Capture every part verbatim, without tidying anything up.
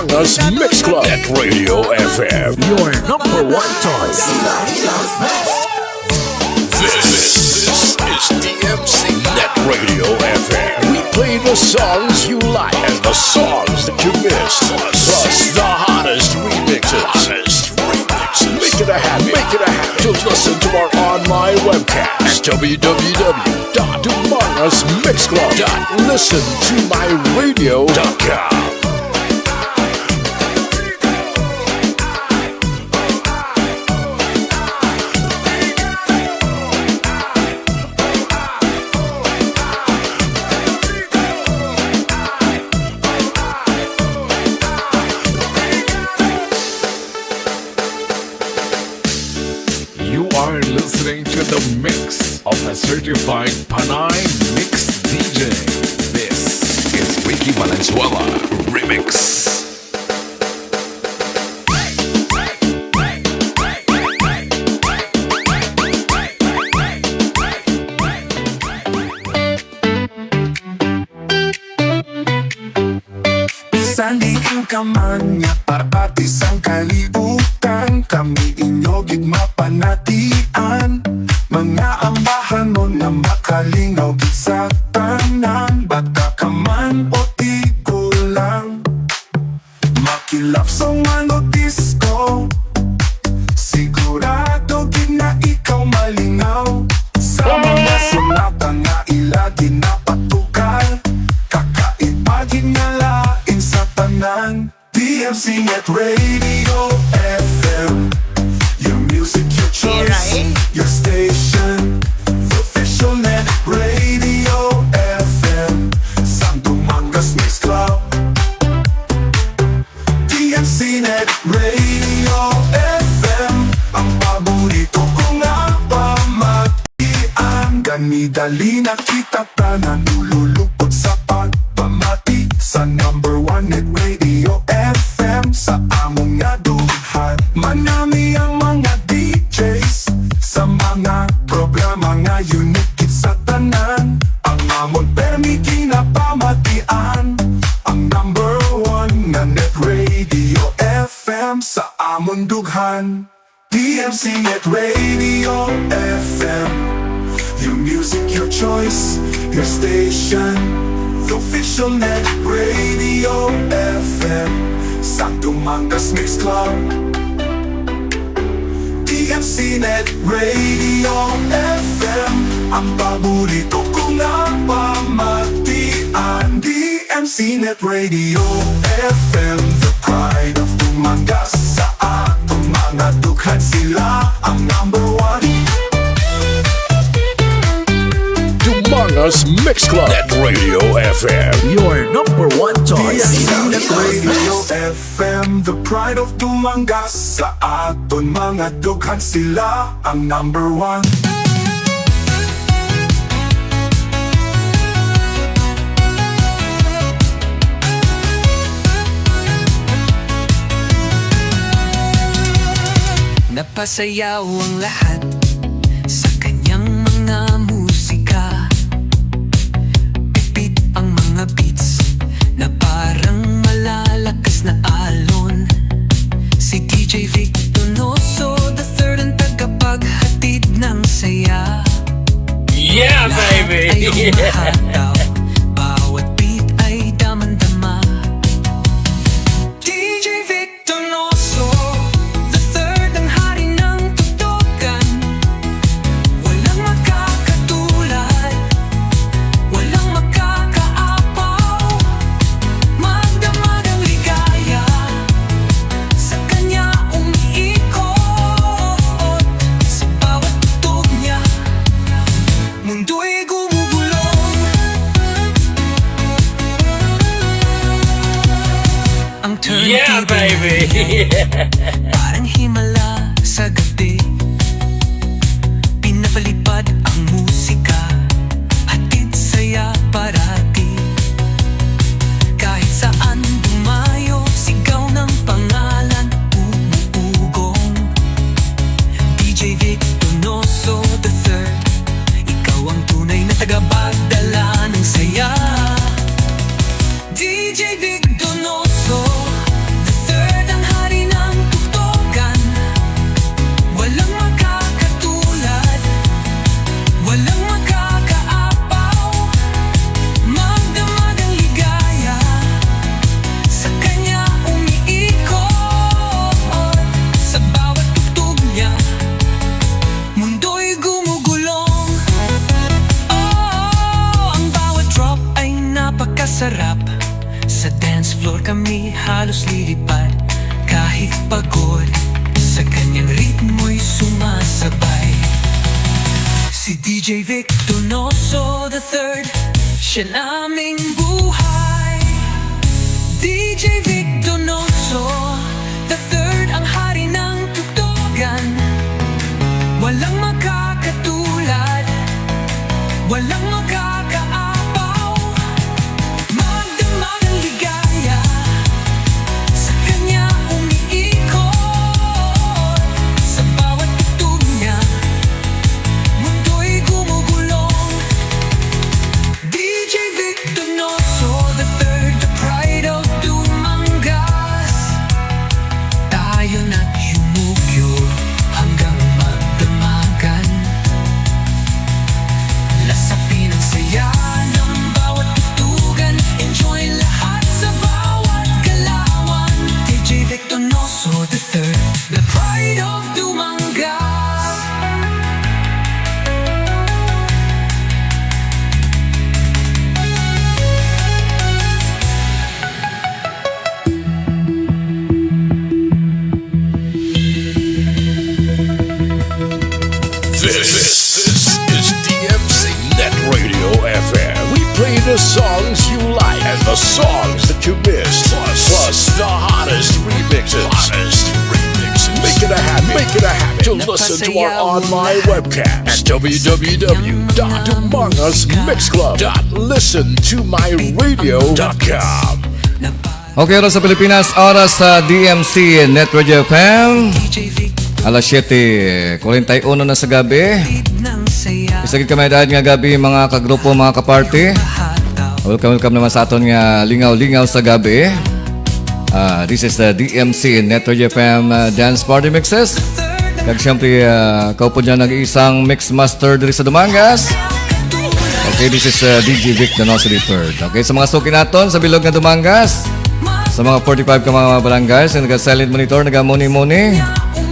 Us Mix Club at Radio F M, your number one choice. This is D M C Net Radio F M. We play the songs you like and the songs that you miss, plus the hottest remixes. Make it a habit. Make it a habit to listen to our online webcast, W W W dot dumangas mix club dot listen to my radio dot com. You are listening to the mix of a certified Panay Mix D J. This is Ricky Valenzuela Remix. Bisan diin ka man nga parti sang kalibutan, kami inyo gid mapanatian. Mga ambahanon nga makalingaw gid sa tanan, bata ka man o tigulang. Maki-love song man o disco, sigurado gid nga ikaw malingaw. Sa mga sulatan nga ila ginapatugal, kakaiba gid nga lain sa tanan. D M C Net Radio F M, your music, your choice, your station, the official net radio F M sang Dumangas Mix Club. D M C Net Radio F M, ang paborito ko nga pamatian. Gani dali na kita tanan ululupod sa pagpamati sa number one net radio F M sa amon nga dughan. Manami ang mga D Js sa mga programa nga unique gid sa tanan. Ang amon permi ginapamatian, ang number one nga net radio F M sa amon dughan. D M C Net Radio F M, your music, your choice, your station, the official net radio F M sang Dumangas Mix Club. D M C Net Radio F M, ang paborito ko nga pamatian. D M C Net Radio F M, the pride of Dumangas. Sa aton mga dughan, sila ang number one. Dumangas Mix Club at Radio F M, your number one choice. D M C Net Radio F M, the pride of Dumangas. Sa aton mga dughan, sila ang number one. Napasayaw ang lahat sa kanyang mga musika. Pipit ang mga beats na parang malalakas na alon. Si D J Vic Donoso the third ang tagapaghatid ng saya. Yeah, baby! Lahat ay humahataw, bawat beat ay damang-dama. D J Vic Donoso the third, ang hari ng tutukan. Walang makakatulad, walang makakaapaw. Magdamag ang ligaya sa kanya umiikot. Sa bawat tugtog niya, mundo'y gumugulong. Ang turntable niya, baby, parang himala sa gabi. Pinapalipad ang musika, hatid saya parati. Kahit saan dumayo, sigaw ng pangalan, umuugong. D J Vic Donoso the third, ikaw ang tunay na tagapagdala ng saya. D J Vic Donoso, Sarap. Sa dance floor kami halos lilipad. Kahit pagod, sa kanyang ritmo'y sumasabay. Si D J Vic Donoso the third, siya naming buhay. D J Vic Donoso the third, ang hari ng tugtugan. Walang makakatulad, walang makakaapaw. Magdamag ang ligaya, sa kanya umiikot. Sa bawat tugtog niya, mundo'y gumugulong. D J Vic Donoso the third, the pride of Dumangas. Tayo na't yumugyo hanggang magdamagan. Lasapin ang saya ng bawat tugtugan. Enjoy lahat sa bawat galawan. D J Vic Donoso the third, the pride of Dumangas. This, this is D M C Net Radio F M. We play the songs you like and the songs that you miss, plus, plus the hottest remixes. Hottest remixes. Make it a habit. Make it a habit to listen to our online webcast at W W W dot dumangas mix club dot listen to my radio dot com. Okay, oras sa Pilipinas, oras sa D M C Net Radio F M. Alas siyete kuwarenta y uno na sa gabi. Isa gid ka may daad nga gabi, mga kagrupo, mga kaparty. Welcome, welcome naman sa aton nga lingaw-lingaw sa gabi. Ah, this is the D M C Net Radio F M, ah, Dance Party Mixes. Kag siyempre, ah, kaupod niya nag-iisang mix master diri sa Dumangas. Okay, this is, uh, D J Vic Donoso the third. Okay, sa mga suki naton sa bilog nga Dumangas, sa mga forty-five ka mga barangays nga naga-silent monitor, nagamuni-muni,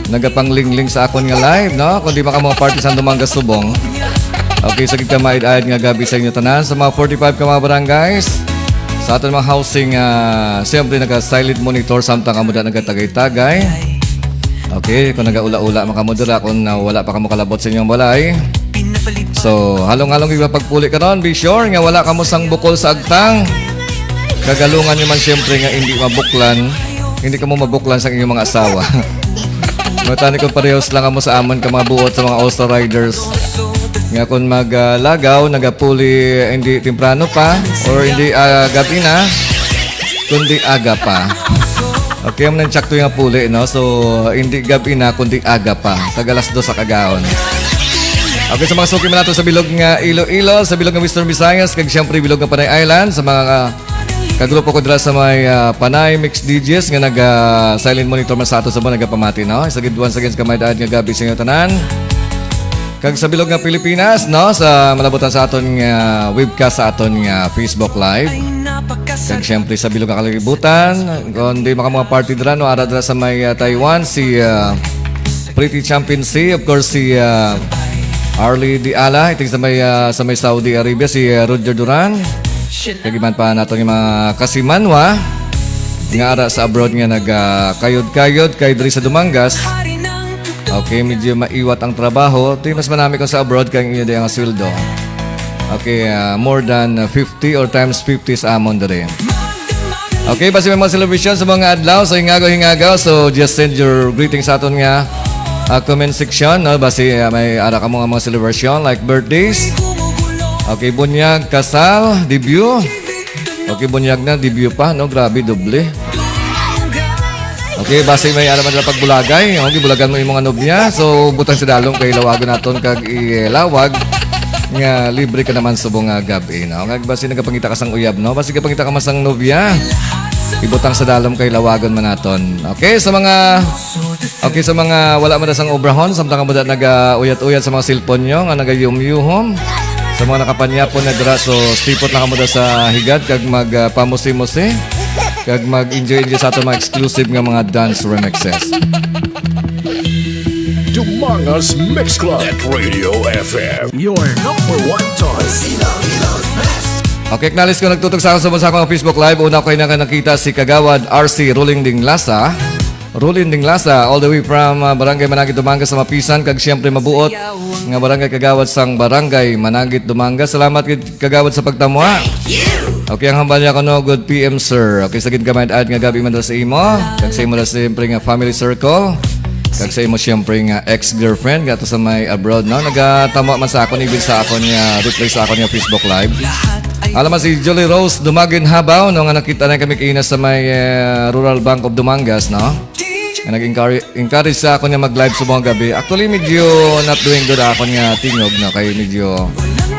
nagapanglingling sa akon nga live, no? Kundi baka mga party sa Dumangas subong. Okay, sa gid ka maid-aid nga gabi sa inyo tanan, sa mga forty-five ka mga barangays, sa aton mga housing, ah, siyempre naga-silent monitor samtang amo da nagatagay-tagay. Okay, kung nagaula-ula man kamo dira, kung, ah, wala pa kamo kalabot sa inyong balay. So, halong-halong iba pagpuli karon, be sure nga wala kamo sang bukol sa agtang. Kagalungan niyo man siyempre nga hindi mabuklan, hindi kamo mabuklan sa inyong mga asawa. Matani kung parehos lang kamo sa amon ka mga buot sa mga All Star Riders. Nga kung mag, ah, lagaw, nagapuli, hindi temprano pa, or hindi, ah, gabi na, kundi aga pa. Okay, ang nang tsakto yung puli, no? So, hindi gabi na, kundi aga pa. Tag alas dos sa kagaon. Okay, sa mga suki man nato sa bilog nga Iloilo, sa bilog nga Western Visayas, kag siyempre bilog nga Panay Island, sa mga kagrupo ko dira sa may, ah, Panay Mix D Js nga nag, ah, silent monitor man sa ato sa mga nagapamati, no? Sa gid, once again, sa kamay-daad nga gabi sa inyo tanan. Kag sa bilog nga Pilipinas, no, sa malabutan sa aton nga webcast sa aton nga Facebook Live. Kag siyempre sa bilog nga kalibutan, kung di maka mga party dira, no, ara dira sa may, ah, Taiwan, si, ah, Pretty Champion C, of course, si, ah, Arlie Diala, iting sa may, ah, sa may Saudi Arabia, si, ah, Roger Duran. Kag iban pa nato nga mga kasimanwa nga ara sa abroad nga nag, ah, kayod-kayod kay diri sa Dumangas. Okay, medyo maiwat ang trabaho. Di mas manami kung sa abroad kay inyo di ang sweldo. Okay, ah, more than, ah, fifty or times fifty sa amon diri. Okay, basi may mga celebration sa mga adlaw, so hingagaw-hingagaw. So just send your greetings sa aton nga, ah, comment section, no? Basi, ah, may ara kamo nga mga celebration like birthdays. Okay, bunyag, kasal, debut. Okay, bunyag na, debut pa, no? Grabe, doble. Okay, basi may alam na pagbulagay. Okay, bulagan mo yung mga nobya. So, butang sa dalom kay lawagon naton kag ilawag nga libre ka naman subong nga gab-i, no? Nga basi nagapangita ka sang uyab, no? Basi gapangita ka man sang nobya. Ibutang sa dalom kay lawagon man naton. Okay, sa mga, okay, sa mga wala man na sang obrahon, samtang amo da nagauyat-uyat sa mga cellphone nyo, nga nagayumyuhom. Sa mga nakapanyapon na dira, so stipot lang kamo da sa higad kag mag, ah, pamusi-musi. Kag mag-enjoy-enjoy sa aton mga exclusive nga mga dance remixes. Dumangas Mix Club at Radio F M. Your number one choice. Okay, acknowledge ko nagtutok sa akon sa, sa akong Facebook Live. Una ko na nakita si Kagawad R C Ruling Dinglasa. Ruling Dinglasa, all the way from uh, Barangay Managit, Dumangas sa Mapisan. Kag siyempre mabuot nga barangay kagawad sang Barangay Managit, Dumangas. Salamat gid, Kagawad, sa pagtamwa. Okay, ang hambal niya kuno, good P M, sir. Okay, sa gid ka may ad nga gabi man sa imo. Kag sa imo na siyempre nga family circle. Kag sa imo siyempre nga ex-girlfriend nga ato sa may abroad, no? Nagatamwa man sa akon, even sa akon nga reply sa akon nga Facebook Live. Alam mo si Julie Rose Dumagin Habaw, no, nga nakita na kami kaina sa may eh, Rural Bank of Dumangas, no? Nga nag-encourage encourage sa akon nga mag-live sa mga gabi. Actually, medyo not doing good akon nga tingog, no, kay medyo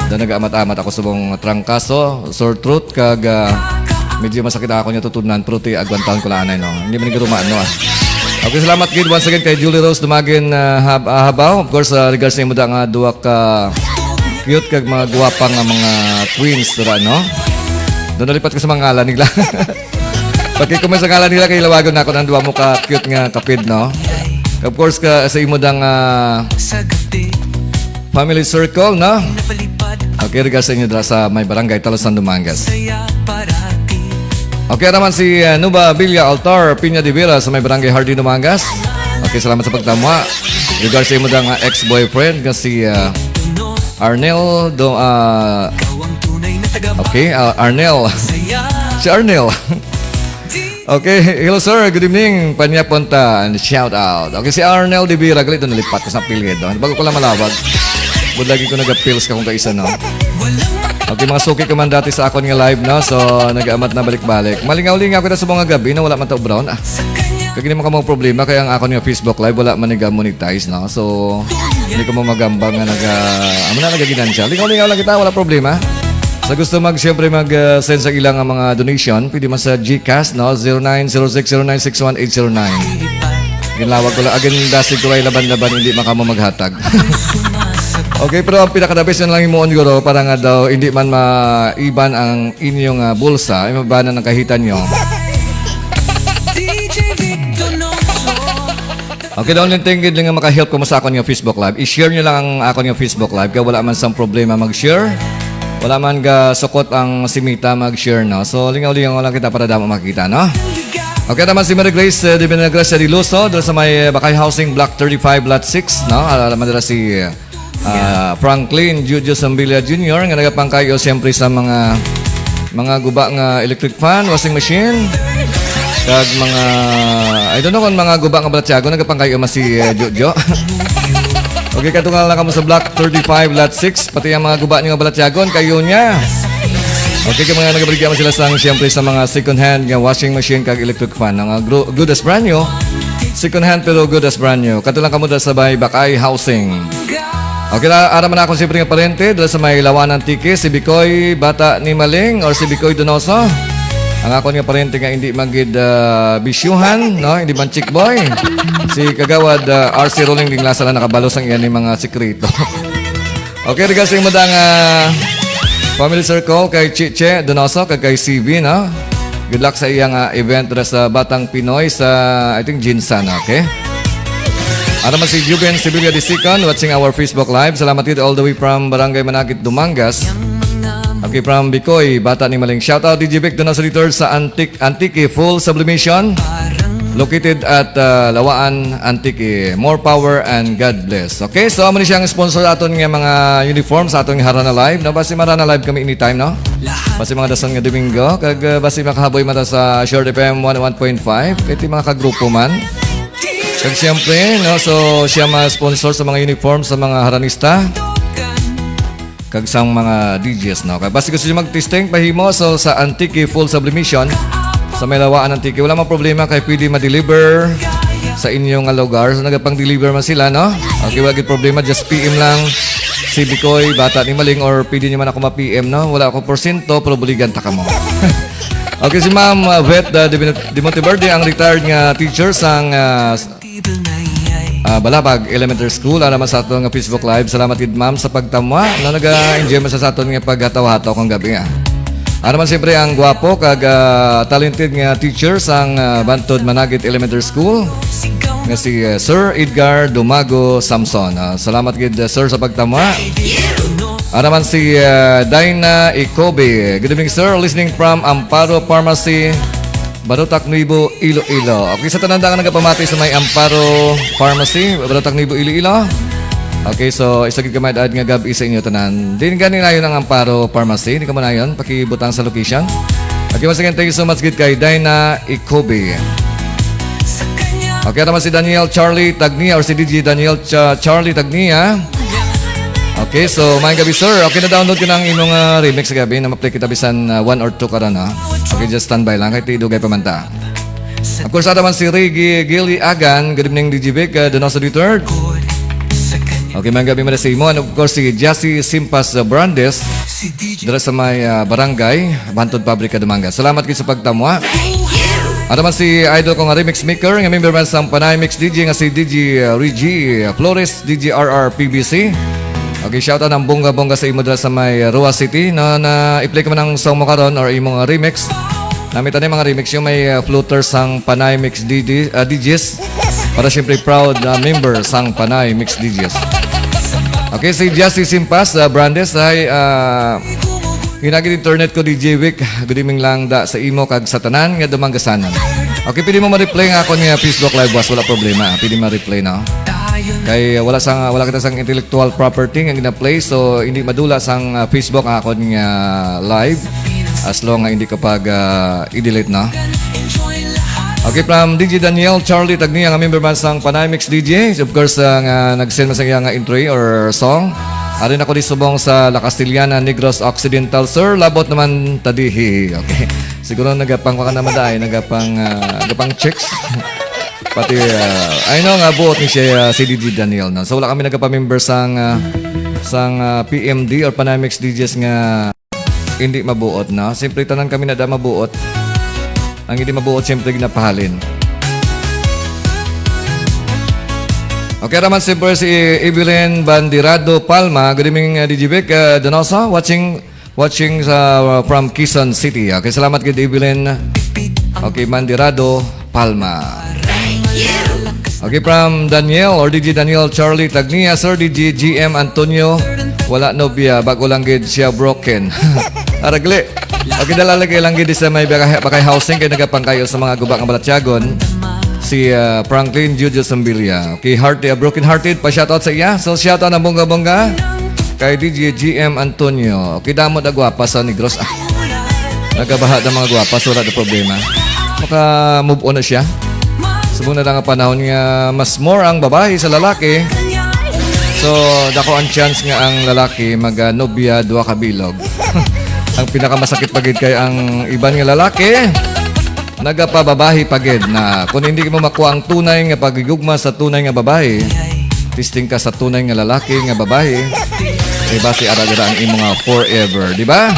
da nag-amat-amat ako sa mga trangkaso, sore throat, kag ah, medyo masakit ako nga tutudnan, pero ti agwantahon ko lang anay, no. Hindi man gid rumaan, no, ah. Okay, salamat gid once again kay Julie Rose Dumagin ah, Hab- ah, Habaw. Of course, ah, regards sa imo da nga duha ka cute kag mga guwapa nga mga twins dira, no? Doon nalipat ko sa mga ngalan nila. Pagkikumay sa ngalan nila, kay lawagon na ako ng duwa mo ka cute nga kapid, no? Of course, ka, sa imo dang ah, family circle, no? Okay, regards sa inyo dira sa may barangay Talusan, Dumangas. Okay, naman si uh, Nuba Villa Altar, Piña de Vera sa may barangay Hardin, Dumangas. Okay, salamat sa pagtamwa. Regards sa imo dang ah, ex-boyfriend nga si ah, Arnel do ah, Okay, ah, Arnel. Si Arnel. Okay, hello sir, good evening. Panya Ponta, and shout out. Okay, si Arnel de Vera, galit na nalipat ko sa apelyido. Bago ko lang malawag. Budlagi ko nag-appeals ka kung kaisa, no? Okay, mga suki ko man dati sa akon nga live, no? So, nag-amat na balik-balik. Malingaw-lingaw kita sa mga gabi na wala man ta brown. Ah, kag hindi mo ka mga problema, kaya ang akon nga Facebook live, wala man nag-monetize, no? So, hindi ko mo magambang nga naga, amo na nagaginansya. Lingaw-lingaw lang kita, wala problema. Sa gusto mag, siyempre mag uh, send sa ilang nga mga donation, pwede man sa GCash, no? Zero nine zero six zero nine six one eight zero nine. Ginlawag ko lang, agin dasig ko ay laban-laban, hindi makamo maghatag. Okay, pero ang pinaka-the best na lang himuon, guro, para nga daw hindi man maiban ang inyong ah, bulsa, ay mabana ng kahitan nyo. Okay, the only thing gid nga maka-help ko mo sa akon nga Facebook Live, i-share nyo lang ang akon nga Facebook Live, kaya wala man sang problema mag-share. Wala man ga sukot ang simita mag-share, no? So, lingaw-lingaw lang kita para damo makita, no? Okay naman si Mary Grace, uh, Divina Gracia Diloso, doon sa may uh, Bakay Housing Block thirty-five, Lot six, no? Alam mo nila si uh, ah, Franklin Jojo Sambilla Junior nga nagapangkayo siyempre sa mga mga guba nga electric fan, washing machine, kag mga, I don't know kung mga guba nga balatyagon, nagapangkayo mas si uh, Jojo. Okay, katungal na kamo sa Block thirty-five, Lot six, pati ang mga guba niyo nga balatyagon, kayo niya. Okay, kay mga nagabaligya mo sila sang, siyempre, sa mga second hand nga washing machine kag electric fan. Ang uh, gro- good as brand new, second hand pero good as brand new. Kato lang kamo da sa bay Bakay Housing. Okay na, ara man akong siyempre nga parente, dala sa may Lawan, Antique, si Bikoy, bata ni Maling, or si Bikoy Donoso. Ang akon nga parente nga hindi man gid ah, bisyuhan, no? Hindi man chick boy. Si Kagawad ah, R C Rolling Dingla sala nakabalo sang iya ni mga sikreto. Okay, regards sa imo dang ah, family circle kay Chiche Donoso kag kay C V, no? Good luck sa iyang ah, event dira sa Batang Pinoy sa, I think, Jinsan, okay? Ano man si Juben Sevilla the second, watching our Facebook Live. Salamat gid all the way from Barangay Manakit, Dumangas. Okay, from Bicoy, bata ni Maling. Shout out D J Vic Donoso the third sa Antique, Antique Full Sublimation. Located at ah, Lawaan, Antique. More power and God bless. Okay, so amo ni siyang sponsor aton nga mga uniform sa aton nga Harana Live. No? Basi Harana Live kami anytime, no? Basi mga dason nga Domingo. Kag ah, basi makahaboy mata sa Short F M one oh one point five. Kay ti mga kagrupo man. Kag siyempre, no, so siya ma-sponsor sa mga uniform sa mga haranista kag sang mga D Js, no. Kay basi gusto niyo mag-testing, pahimo, so sa Antique Full Sublimation sa may Lawaan, Antique, wala mang problema kay pwede ma-deliver sa inyo nga lugar. So nagapang-deliver man sila, no. Okay, wala gid problema, just P M lang si Bicoy, bata ni Maling, or pwede niyo man ako ma-P M, no. Wala ako porsyento, pero buligan ta kamo. Okay, si Ma'am uh, Vet uh, de, de Monteverde, ang retired nga teacher sang uh, uh, Balabag Elementary School. Ano naman sa ato nga Facebook Live. Salamat gid, ma'am, sa pagtamwa. No, naga-enjoy mo sa, sa aton nga paghataw-hataw kang gabi nga. Ano naman siyempre ang gwapo kag uh, talented nga teacher sang uh, Bantod Managit Elementary School nga si uh, Sir Edgar Dumago Samson. Uh, salamat gid, uh, sir, sa pagtamwa. Ara man si, ah, Dinah Icobe. Good evening, sir. Listening from Amparo Pharmacy, Barotac Nuevo, Iloilo. Okay, sa tanan nga nagapamati sa may Amparo Pharmacy, Barotac Nuevo, Iloilo. Okay, so isa gid ka may daad nga gab-i sa inyo tanan. Din gani nayon ang Amparo Pharmacy, di ka mo nayon, pakibutang sa location. Okay, once again, thank you so much gid kay Dinah Icobe. Okay, naman si Daniel Charlie Tagnia or si D J Daniel Cha- Charlie Tagnia. Okay, so maayong gabi, sir. Okay, na-download ko na ang imong, ah, remix sa gabi na ma-play kita bisan, ah, one or two karon, ha. Okay, just standby lang kay tidugay pa man ta. Of course, ada man si Ray Gi- Gilly Agan. Good evening, D J Vic, uh, Donoso the third. Okay, maayong gabi man sa imo. And of course, si Jassy Simpas, uh, Brandes, dira sa may, uh, barangay, Bantod Pabrika, Dumangas. Salamat gid sa pagtamwa. Ada man si idol ko nga remix maker, nga member man sang Panay Mix D J, nga si D J, uh, Reggie, uh, Flores, D J R R P B C. Okay, shout out ang bongga-bongga sa imo dira sa may, uh, Roa City. Na, na i-play ko man ang song mo karon or imong, uh, remix. Namita ni mga remix yung may, uh, floater sang Panay Mix D D, uh, D Js. Para siyempre proud na member sang Panay Mix D Js. Okay, si Jassy Simpas, uh, Brandes, ay, uh, hinagin internet ko, D J Vic. Good evening lang da sa imo kag sa tanan nga Dumanggasanon. Okay, pwede mo ma-replay nga ako niya Facebook Live, boss. Wala problema. Pwede ma-replay, no? Kay wala sang, wala kita sang intellectual property nga gina-play, so hindi madula sang, ah, Facebook ang akon nga live as long nga hindi ko pag, ah, i-delete, no? Okay, from D J Daniel Charlie Tagnia, nga member man sang Panay Mix D J. Of course, ah, nga nag-send man sa iya nga entry or song. Ari na ko di subong sa La Castellana, Negros Occidental, sir. Labot naman tadihi. Okay. Siguro nagapang ka naman dai, nagapang, ah, nagapang chicks. Pati, ah, I know nga buot ni siya, ah, si D J Daniel, no? So, wala kami nagapamember sang, ah, sang, ah, P M D or Panay Mix D Js nga hindi mabuot, no? Siyempre, tanan kami na da mabuot. Ang hindi mabuot, siyempre, ginapahalin. Okay, naman siyempre si Evelyn Bandirado Palma. Good evening, uh, D J Vic, uh, Donoso, watching, watching sa, uh, from Quezon City. Okay, salamat gid, Evelyn. Okay, Bandirado Palma. Okay, from Daniel or D J Daniel Charlie Tagnia, sir, D J G M Antonio, wala nobya, bago lang gid siya broken. Aragli. Okay, dala lagi lang gid sa may bakay, bakay housing kay nagapangkayo sa mga guba nga balatyagon. Si, ah, Franklin Juju Sambilia. Okay, heart, ah, broken hearted, pa shoutout sa iya. So, shoutout na bongga-bongga kay D J G M Antonio. Okay, damo na gwapa sa Negros. Ah, nagabaha na mga gwapa, so wala na problema. Maka-move on na siya. Subong na lang ang panahon nga mas more ang babae sa lalaki. So, dako ang chance nga ang lalaki mag, ah, nobya, duha ka bilog. Ang pinakamasakit pa gid kay ang iban nga lalaki, nagapababahi pa gid na kung hindi mo makuha ang tunay nga paghigugma sa tunay nga babae, testing ka sa tunay nga lalaki nga babae, kay basi ara dira ang imo nga forever, di ba?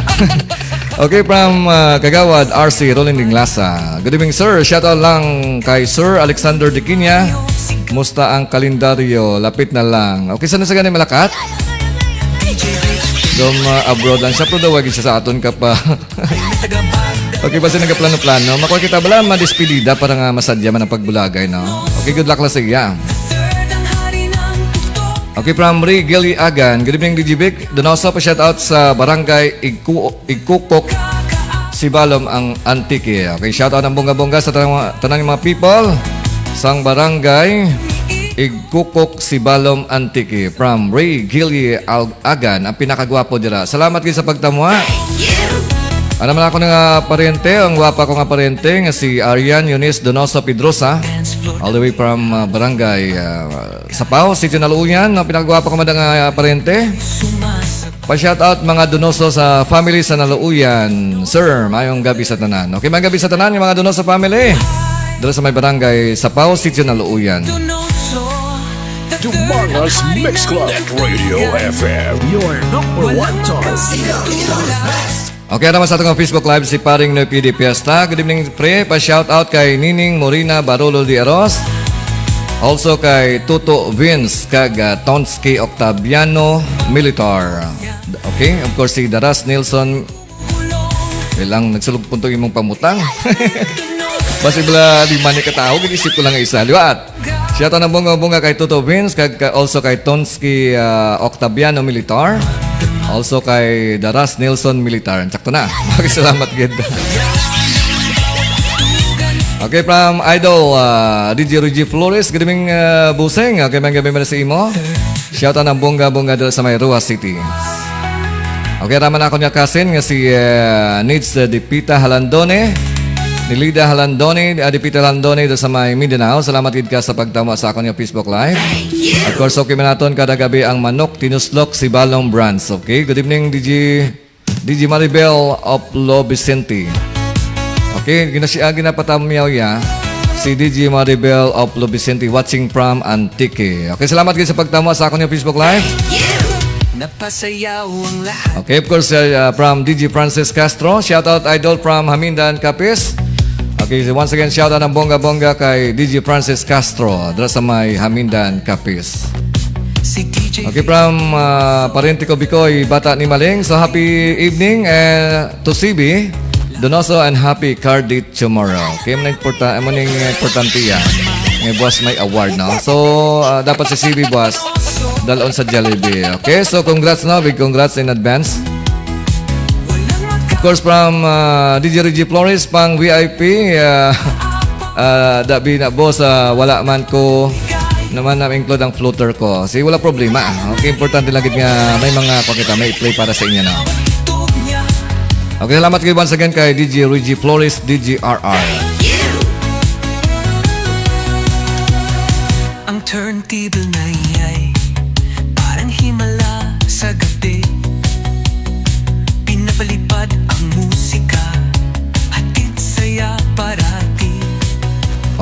Okay, from, ah, Kagawad R C Rolling Dinglasa. Good evening, sir. Shout out lang kay Sir Alexander Diquinia. Musta ang kalendaryo? Lapit na lang. Okay, saan na sa gani malakat? Dom, ah, abroad lang siya, pero daw wag siya sa aton ka pa. Okay, basta nagaplano-plano. Makuha kita bala, madespedida para nga masadya man ang pagbulagay, no? Okay, good luck lang sa iya. Okay, from Ray Gilly Agan. Good evening, D J Vic. Donoso, pa shout out sa barangay Igku Igkukok, Sibalom, ang Antique. Okay, shout out ang bongga-bongga sa tanang, tanang mga people sang barangay Igkukok, Sibalom, Antique. From Ray Gilly Al- Agan, ang pinakagwapo dira. Salamat gid sa pagtamwa. Ano man ako nga paryente, ang gwapa ko nga paryente nga si Arian Eunice Donoso Pedrosa, all the way from, uh, Barangay, uh, Sapao, Sitio Naluuyan. Ang pinakagwapa ko man nga paryente. Pa-shout out mga Donoso sa family sa Naluuyan. Sir, mayong gabi sa tanan. Okay, mayong gabi sa tanan, yung mga Donoso family. Dala sa may barangay Sapao, Sitio Naluuyan. Dumangas Mix Club at Radio F M, your number one talk. Okay, naman sa atong Facebook Live si Paring Noy P D Fiesta. Good evening, pre. Pa-shout out kay Nining Morina Barolo de Aros. Also kay Toto Vince kag, ah, Tonsky Octaviano Militar. Okay, of course, si Daras Nelson. Ilang nagsulog punto imong pamutang. Basi bala di man ka tao, gid isip ko lang nga isa. Liwat. Shout out na bunga-bunga kay Toto Vince, kag ka-, also kay Tonsky, ah, Octaviano Militar. Also kay Daras Nelson Militar. Sakto na. Maraming salamat gid. Okay, from Idol, ah, D J Reggie Flores. Good evening, ah, Buseng. Okay, may gabi man sa imo. Shout out ang bongga-bongga dito sa may Roxas City. Okay, raman ako niya kasin nga si, ah, Nids, ah, Dipita Halandone. Nilida Halandone, ah, Dipita Halandone dito sa may Mindanao. Salamat gid ka sa pagtama sa akon nga Facebook Live. Of course, okay man naton kada gabi ang manok, tinuslok, si Balong Brands. Okay, good evening, D J, D J Maribel of Lo Vicente. Okay, ginasiya, ginapatamyaw ya. Si D J Maribel of Lo Vicente watching from Antique. Okay, salamat gid sa pagtama sa akon nga Facebook Live. Napasayaw ang lahat. Okay, of course, uh, uh, from D J Francis Castro. Shout out, Idol, from Hamindan, Capiz. Okay, so once again, shout out ang bongga-bongga kay D J Francis Castro, dira sa may Hamindan, Capiz. Si D J Okay, from, uh, Parente ko, Bicoy, Bata ni Maling. So, happy evening, eh, to C B Donoso and happy car date tomorrow. Okay, mo na importa-, mo ning importante yan. May boss, may award, no? So, uh, dapat si C B boss, dalon sa Jollibee. Okay, so congrats, no? Big congrats in advance. Of course, from, uh, D J Reggie Flores, pang V I P, uh, uh, dabi na, boss, uh, wala man ko naman na include ang floater ko. Si wala problema. Okay, importante lang gid nga may mga, kung kita, may play para sa inyo, no? Okay, salamat kayo once again kay D J Reggie Flores, D J R R. Ang turntable na iyay parang himala sa gabi. Pinapalipad ang musika, hatid saya parati.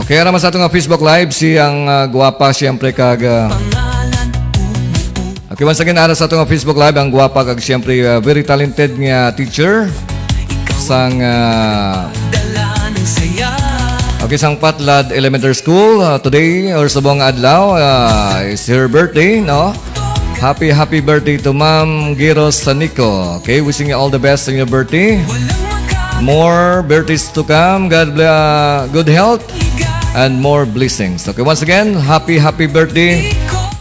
Okay, ara man sa ato nga Facebook Live, si ang, ah, gwapa, siyempre, kag, ah, Pangalan umuulan. Okay, once again, ara sa ato nga Facebook Live, ang gwapa kag siyempre, uh, very talented nga teacher sang, uh, Dala ng saya. Okay, sang Patlad Elementary School. Uh, today or subong nga adlaw, uh, is her birthday, no? Happy, happy birthday to Ma'am Giro Sanico. Okay, wishing you all the best on your birthday. More birthdays to come. God bless, good health and more blessings. Okay, once again, happy, happy birthday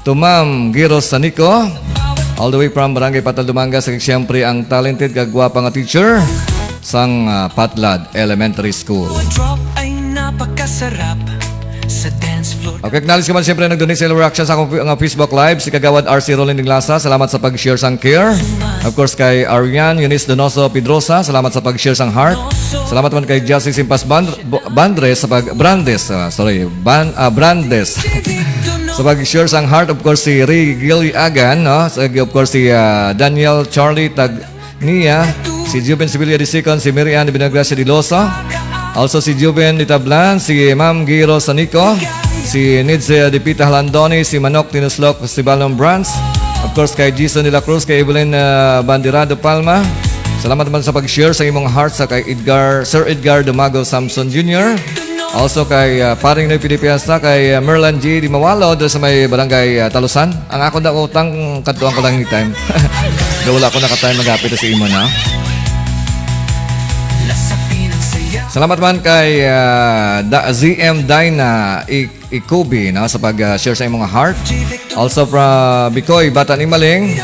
to Ma'am Giro Sanico, all the way from Barangay Patlad, Dumangas, kag siyempre ang talented kag gwapa nga teacher sang, ah, Patlad Elementary School. Drop ay napakasarap sa dance floor. Okay, acknowledge ko man siyempre nag-donate sa ilang reaction sa akong fi-, nga Facebook Live, si Kagawad R C Rolling Dinglasa, salamat sa pag-share sang care. Of course, kay Arian Eunice Donoso Pedrosa, salamat sa pag-share sang heart. Salamat man kay Jassy Simpas Ban-, Bo-, Bandres sa pag-, Brandes, ah, sorry, Ban-, ah, Brandes. Sa pag-share sang heart, of course, si Ray Giliagan, no? Sa, of course, si, ah, Daniel Charlie Tag-, Nia, si Juven Sevilla the second, si Mary Ann Binagracia Diloso, also si Juven Ditablan, si Ma'am Giro Sanico, si Nids Dipita Halandoni, si Manok Tinuslok, si Balon Brands, of course, kay Jason de la Cruz, kay Evelyn, ah, Banderado Palma. Salamat man sa pag-share sa imong heart sa kay Edgar, Sir Edgar Dumago Samson Junior. Also kay, ah, Paring Noy Pilipiasa, kay, ah, Merlan G. Di Mawalo, doon sa may barangay, ah, Talusan. Ang ako na utang, kadtuan ko lang anytime. Daw wala ko nakatime magapit sa imo na. Salamat man kay, ah, Da-, Z M Dyna I-, Ikubi, no, sa pag, ah, share sa imong heart. Also from Bicoy, Bata ni Maling.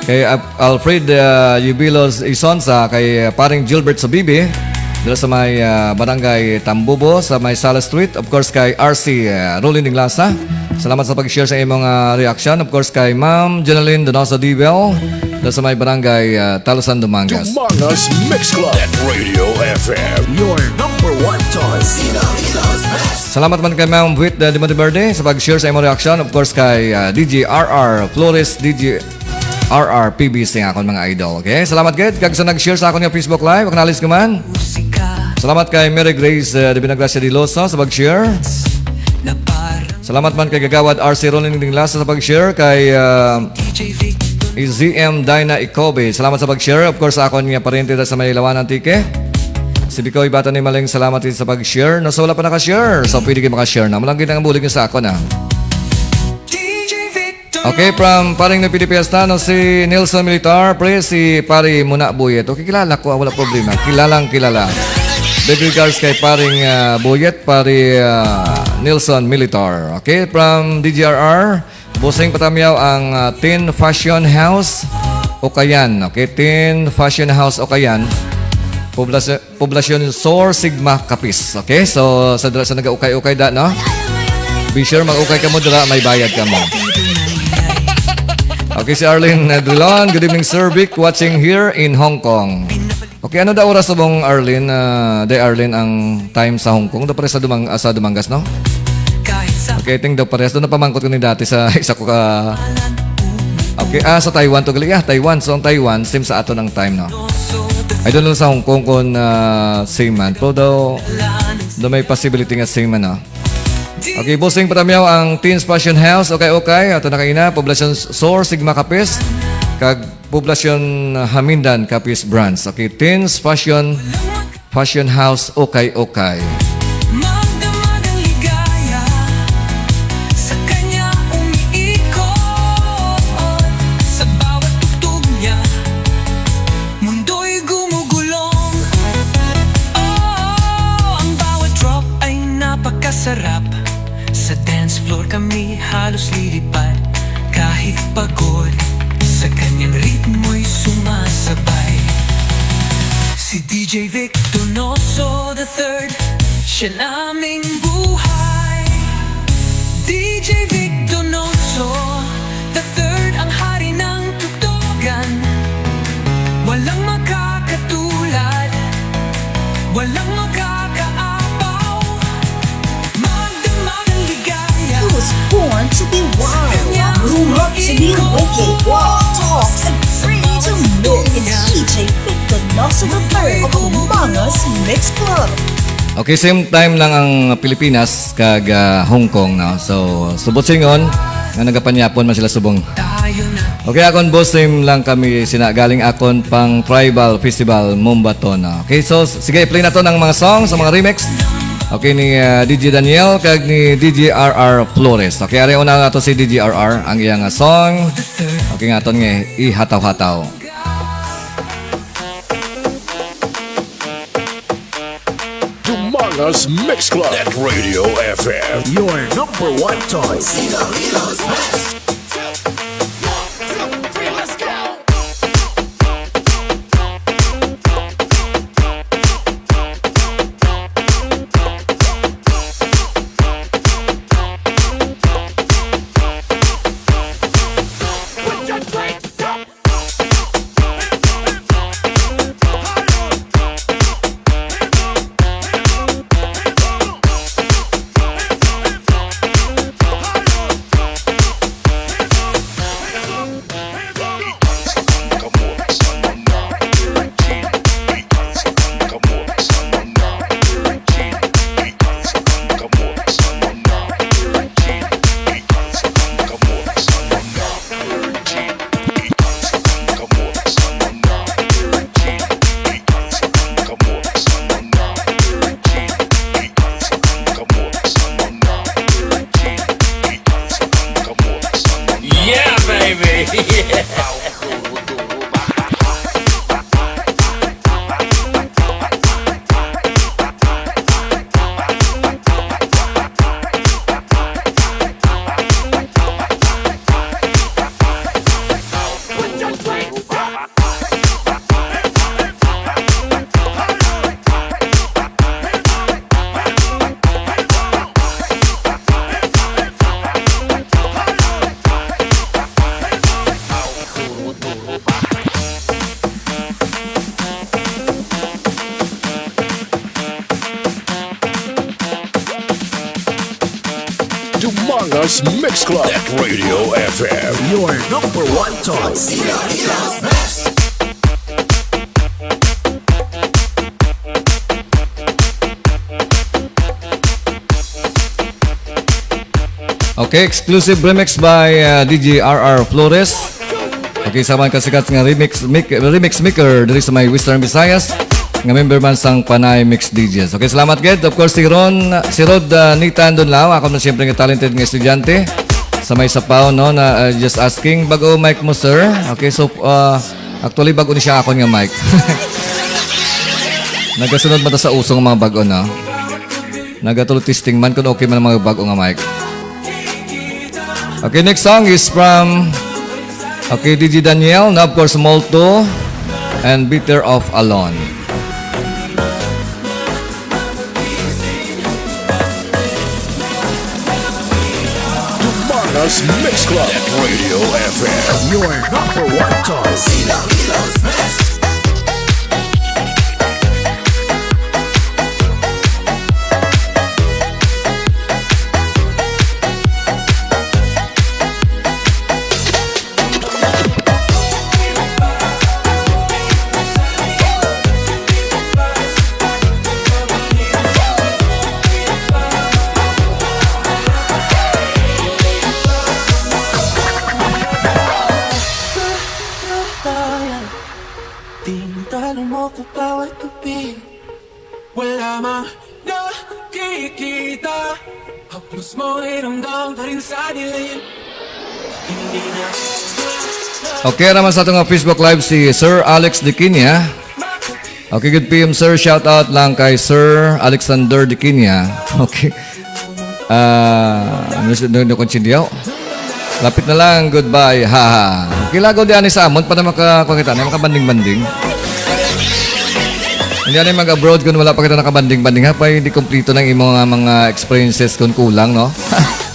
Kay Ap-, Alfred, ah, Yubilos Isonza, kay, ah, Paring Gilbert Sabibi, dala sa may, ah, Barangay Tambubo, sa may Sala Street. Of course, kay R C, ah, Rolly Ninglasa. Salamat sa pag-share sa imong, ah, reaction. Of course, kay Ma'am Jonalyn Donoso Dibel, dala sa may Barangay, ah, Talusan, Dumangas. Dumangas Mix Club at Radio F M, your number one choice. Salamat man kay Ma'am Wit, ah, Dimonte Verde sa pag-share sa imong reaction. Of course, kay, ah, D J R R Flores, D J R R P B C ang akon mga idol. Okay? Salamat gid kag sa nag-share sa akon nga Facebook Live. Acknowledge ko man. Salamat kay Mary Grace, uh, de Vinagracia Diloso sa pag-share. Salamat man kay Kagawad R C Ronin Dinglasa sa pag-share, kay, uh, Z M Dyna Icobe. Salamat sa pag-share. Of course, sa akon nga pariente sa may Lawan, Antique. Si Bicoy Bata ni Maling, salamat din sa pag-share. No, sa wala pa naka-share, so pwede kayo maka-share na. Malanggi na ang bulig niyo sa akon, ah. Okay, from Paring Nupidi Fiesta, no, si Nelson Militar, pre, si Pari Muna Buyet. Okay, kilala ko, ah, wala problema. Kilalang kilala. Big regards kay Paring, ah, Buyet, Pari, ah, Nelson Militar. Okay, from D G R R, Busing Patamyaw ang, ah, Teen Fashion House. Ukayan, okay? Teen Fashion House Ukayan. Poblasyon, Poblasyon Sur Sigma, Capiz. Okay? So, sa, sa nag-ukay-ukay da, no? Be sure, mag-ukay ka mo dira, may bayad ka mo. Okay, si Arlene Drilon. Good evening, Sir Vic. Watching here in Hong Kong. Okay, ano da oras subong, Arlene? Ah, day Arlene, ang time sa Hong Kong. Do pares sa Dumang-, ah, sa Dumangas, no? Okay, I think do pares. Doon napamangkot ko ni dati sa isa ko ka... Okay, ah, sa Taiwan to gali. Yeah, Taiwan. So, ang Taiwan, same sa aton ang time, no? I don't know sa Hong Kong kung, ah, same man. Pero daw, daw may possibility nga same man, no? Okay, bossing, patamyaw ang Teens Fashion House. Okay, okay. Ato na kaina, Poblasyon Sur Sigma, Capiz. Kag Poblasyon Hamindan, Capiz Branch. Okay, Teens Fashion, Fashion House, okay, okay. Magdamag ang ligaya sa kanya umiikot. Sa bawat tugtog niya, mundo'y gumugulong. Oh, ang bawat drop ay napakasarap. Sa dance floor kami halos lilipad. Kahit pagod, sa kanyang ritmo'y sumasabay. Si D J Vic Donoso the third, siya naming buhay. D J Vic Donoso the third, ang hari ng tugtugan. Walang makakatulad, walang makakaapaw. Magdamag ang ligaya. He was born to be wild, grew up to be wicked, walk, talk, and free to move. It's D J Victor Nelson the third of the Mangas Mix Club. Okay, same time lang ang Pilipinas kag, ah, Hong Kong, no? So, subot singon nga nagapanyapon man sila subong. Okay, akon boss, same lang kami sina galing akon pang tribal festival Mombaton, no? Okay, so s-, sige, play naton ang mga song sa mga remix. Okay, ni, ah, D J Daniel kag ni D J R R Flores. Okay, ari una nato si D J R R, ang iyang, ah, song. Okay, nga aton nga ihataw-hataw. Dumangas Mix Club at Radio F M. Your number one choice. Yeah, baby. Yeah. Dumangas Mix Club at Radio F M. Your number one choice. Okay, exclusive remix by, uh, D J R R Flores. Okay, sa mga kasikat nga remix, mik-, remix maker diri sa may Western Visayas, nga member man sang Panay Mix D Js. Okay, salamat gid. Of course, si Ron, si Rod, uh, Nathan Dunlao, ako man siyempre nga talented nga estudyante sa may Sapaw, no, na, uh, just asking, bag-o mic mo, sir? Okay, so, uh, actually, bag-o ni siya akon nga mic. Nagasunod man ta sa usong mga bag-o, no? Nagatulo testing man kung okay man ang mga bag-o nga mic. Okay, next song is from Okay, D J Daniel, na of course, Molto, and Bitter of Alon. Dumangas Mix Club at Radio F M, your number one choice. Di mo tanong mo ko bawat gabi. Wala mang nakikita. Haplos mo iramdam pa rin sa dilim. Hindi na. Okay naman sa atong Facebook Live si Sir Alex Diquinia. Okay, good P M, sir. Shout out lang kay Sir Alexander Diquinia. Okay. Ah, ano si, no, no, Conchilio? Lapit na lang, goodbye. Ha, ha. Kilagaw di ani sa amon para maka, kuwan kita, na makabanding-banding. Hindi ani mag-abroad kung wala pa kita nakabanding-banding, ha? Pa, hindi kompleto ng imo nga mga experiences kung kulang, no?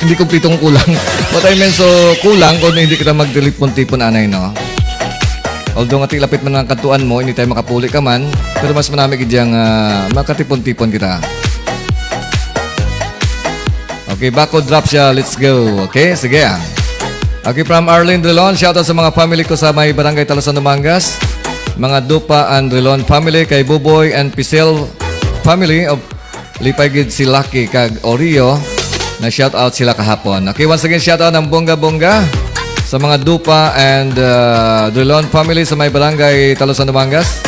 Hindi kompleto kung kulang. What I mean, so, kulang kung hindi kita magtilipon-tipon anay, no? Although nga ti lapit man ang katuan mo, hindi tayo makapuli ka man, pero mas manami gid yang, ah, makatipon-tipon kita. Okay, bako drop siya. Let's go. Okay, sige, ah. Okay, from Arlene Drilon, shout out sa mga family ko sa may barangay Talusan, Dumangas. Mga Dupa and Drilon family, kay Buboy and Pisel family of Lipay gid si Lucky kag Oreo. Na shout out sila kahapon. Okay, once again, shout out ng bongga-bongga sa mga Dupa and, uh, Drilon family sa may barangay Talusan, Dumangas.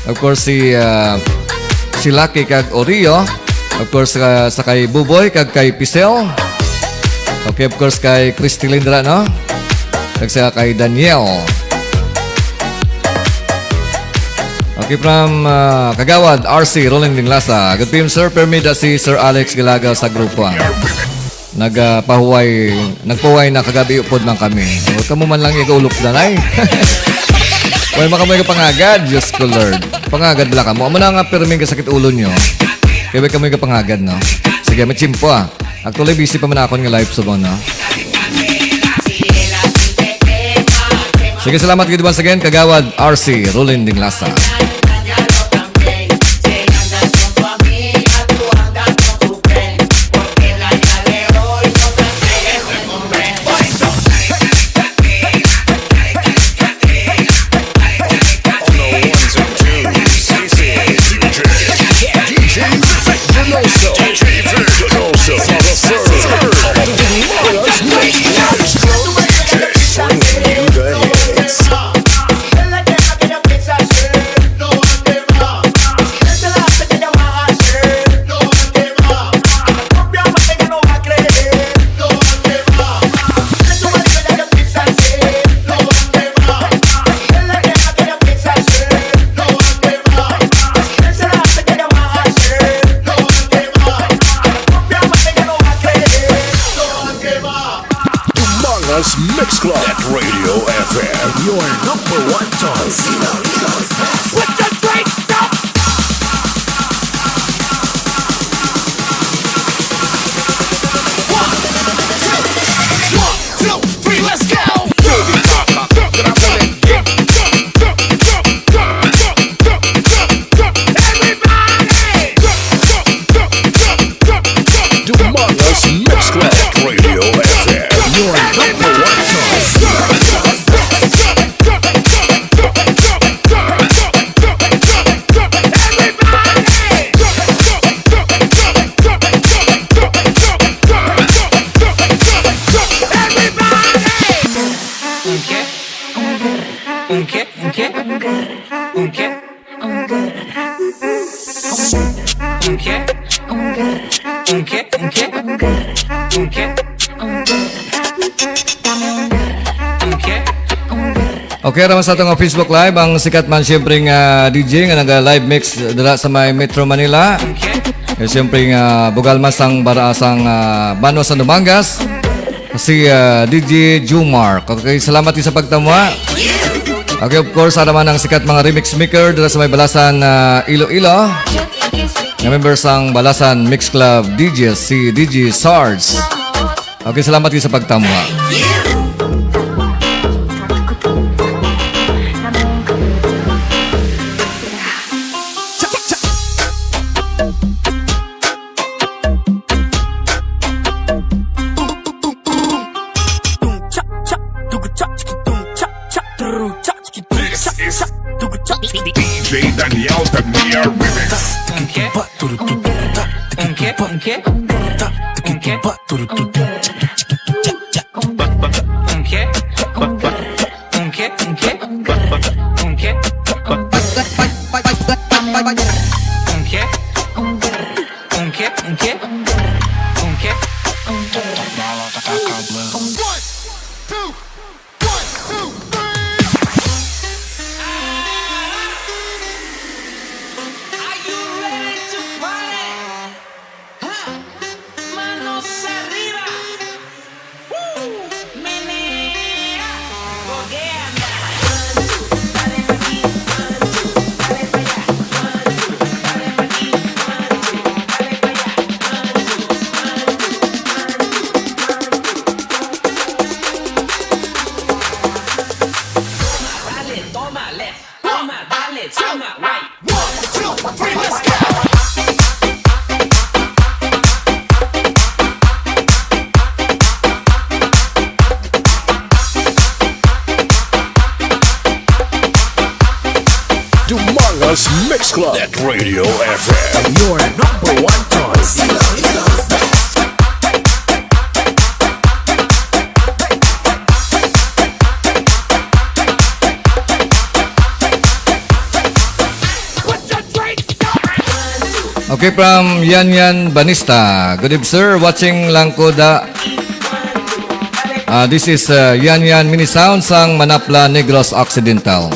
Of course, si, uh, si Lucky kag Oreo. Of course, uh, sa kay Buboy kag kay Pisel. Okay, of course, kay Christy Lindra, no? Kag sa kay Daniel. Okay, from, ah, Kagawad R C Roland Dinglasa. Good P M, sir. Permi da si Sir Alex Galaga sa grupo, ah. Nag, ah, pahuway, nagpahuway na kagabi upod man kami. O, kamo man lang igaulok na, nay. Way man kamo pangagad, Diyos ko, Lord. Pangagad bala kamo. Amo na nga, permi nga sakit ulo nyo. Kaya way kamo pangagad, no? Sige, may tiyempo, ah. Actually, busy pa man akon nga live subong, no? Sige, salamat gid once again, Kagawad R C Rolin Dinglasa. On the ones and twos, this is D J, D J Venoso. D J Venoso for the third. Just bringing you the hits. Dumangas Mix Club at Radio F M, your number one choice. Put your drinks up. One, two, one, two, three, let's go. Everybody. Dumangas Mix Club at Radio F M, your number one choice. Okay, naman sa atong Facebook Live, ang sikat man siyempre nga D J nga naga-live mix dira sa may Metro Manila. Eh, siyempre nga bugal man sang bara sang, ah, Banwa sa Dumangas. si, ah, D J Jumar. Okay, salamat sa pagtamwa. Okay, of course, ara man ang sikat mga remix maker dira sa may Balasan, ah, Iloilo. Nga member sang Balasan Mix Club D J, si D J Sarge. Okay, salamat sa pagtamwa. This is D J Daniel Tagnia Remix. Are you ready to party? Ha? Manos arriba. Woo! Menea. Boguea. Dale, toma, left. Toma, dale, toma, right. One, two, three, let's go. Dumangas Mix Club at Radio F M. Your number one choice. Okay, from Yan Yan Banista. Good eve, sir. Watching lang ko da. Ah, this is, uh, Yan Yan Mini Sound sang Manapla, Negros Occidental.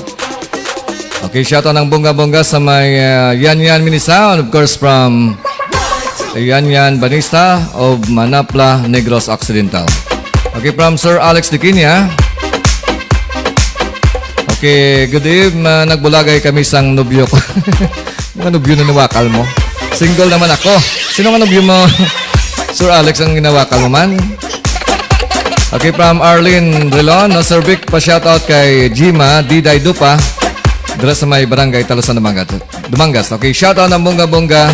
Okay, shout out ng bongga-bongga sa may, uh, Yan Yan Mini Sound, of course, from Yan Yan Banista of Manapla, Negros Occidental. Okay, from Sir Alex Diquinia. Okay, good eve. Ma-, nagbulagay kami sang nobyo ko. Mga nobyo na nawakal mo. Single naman ako. Sino nga nobyo mo? Sir Alex ang ginawakal mo man. Okay, from Arlene Relon, no, Sir Vic, pa-shoutout kay Jima, Diday Dupa, dira sa may barangay Talusan, Dumangas. Dumangas. Okay, shoutout ng bongga-bongga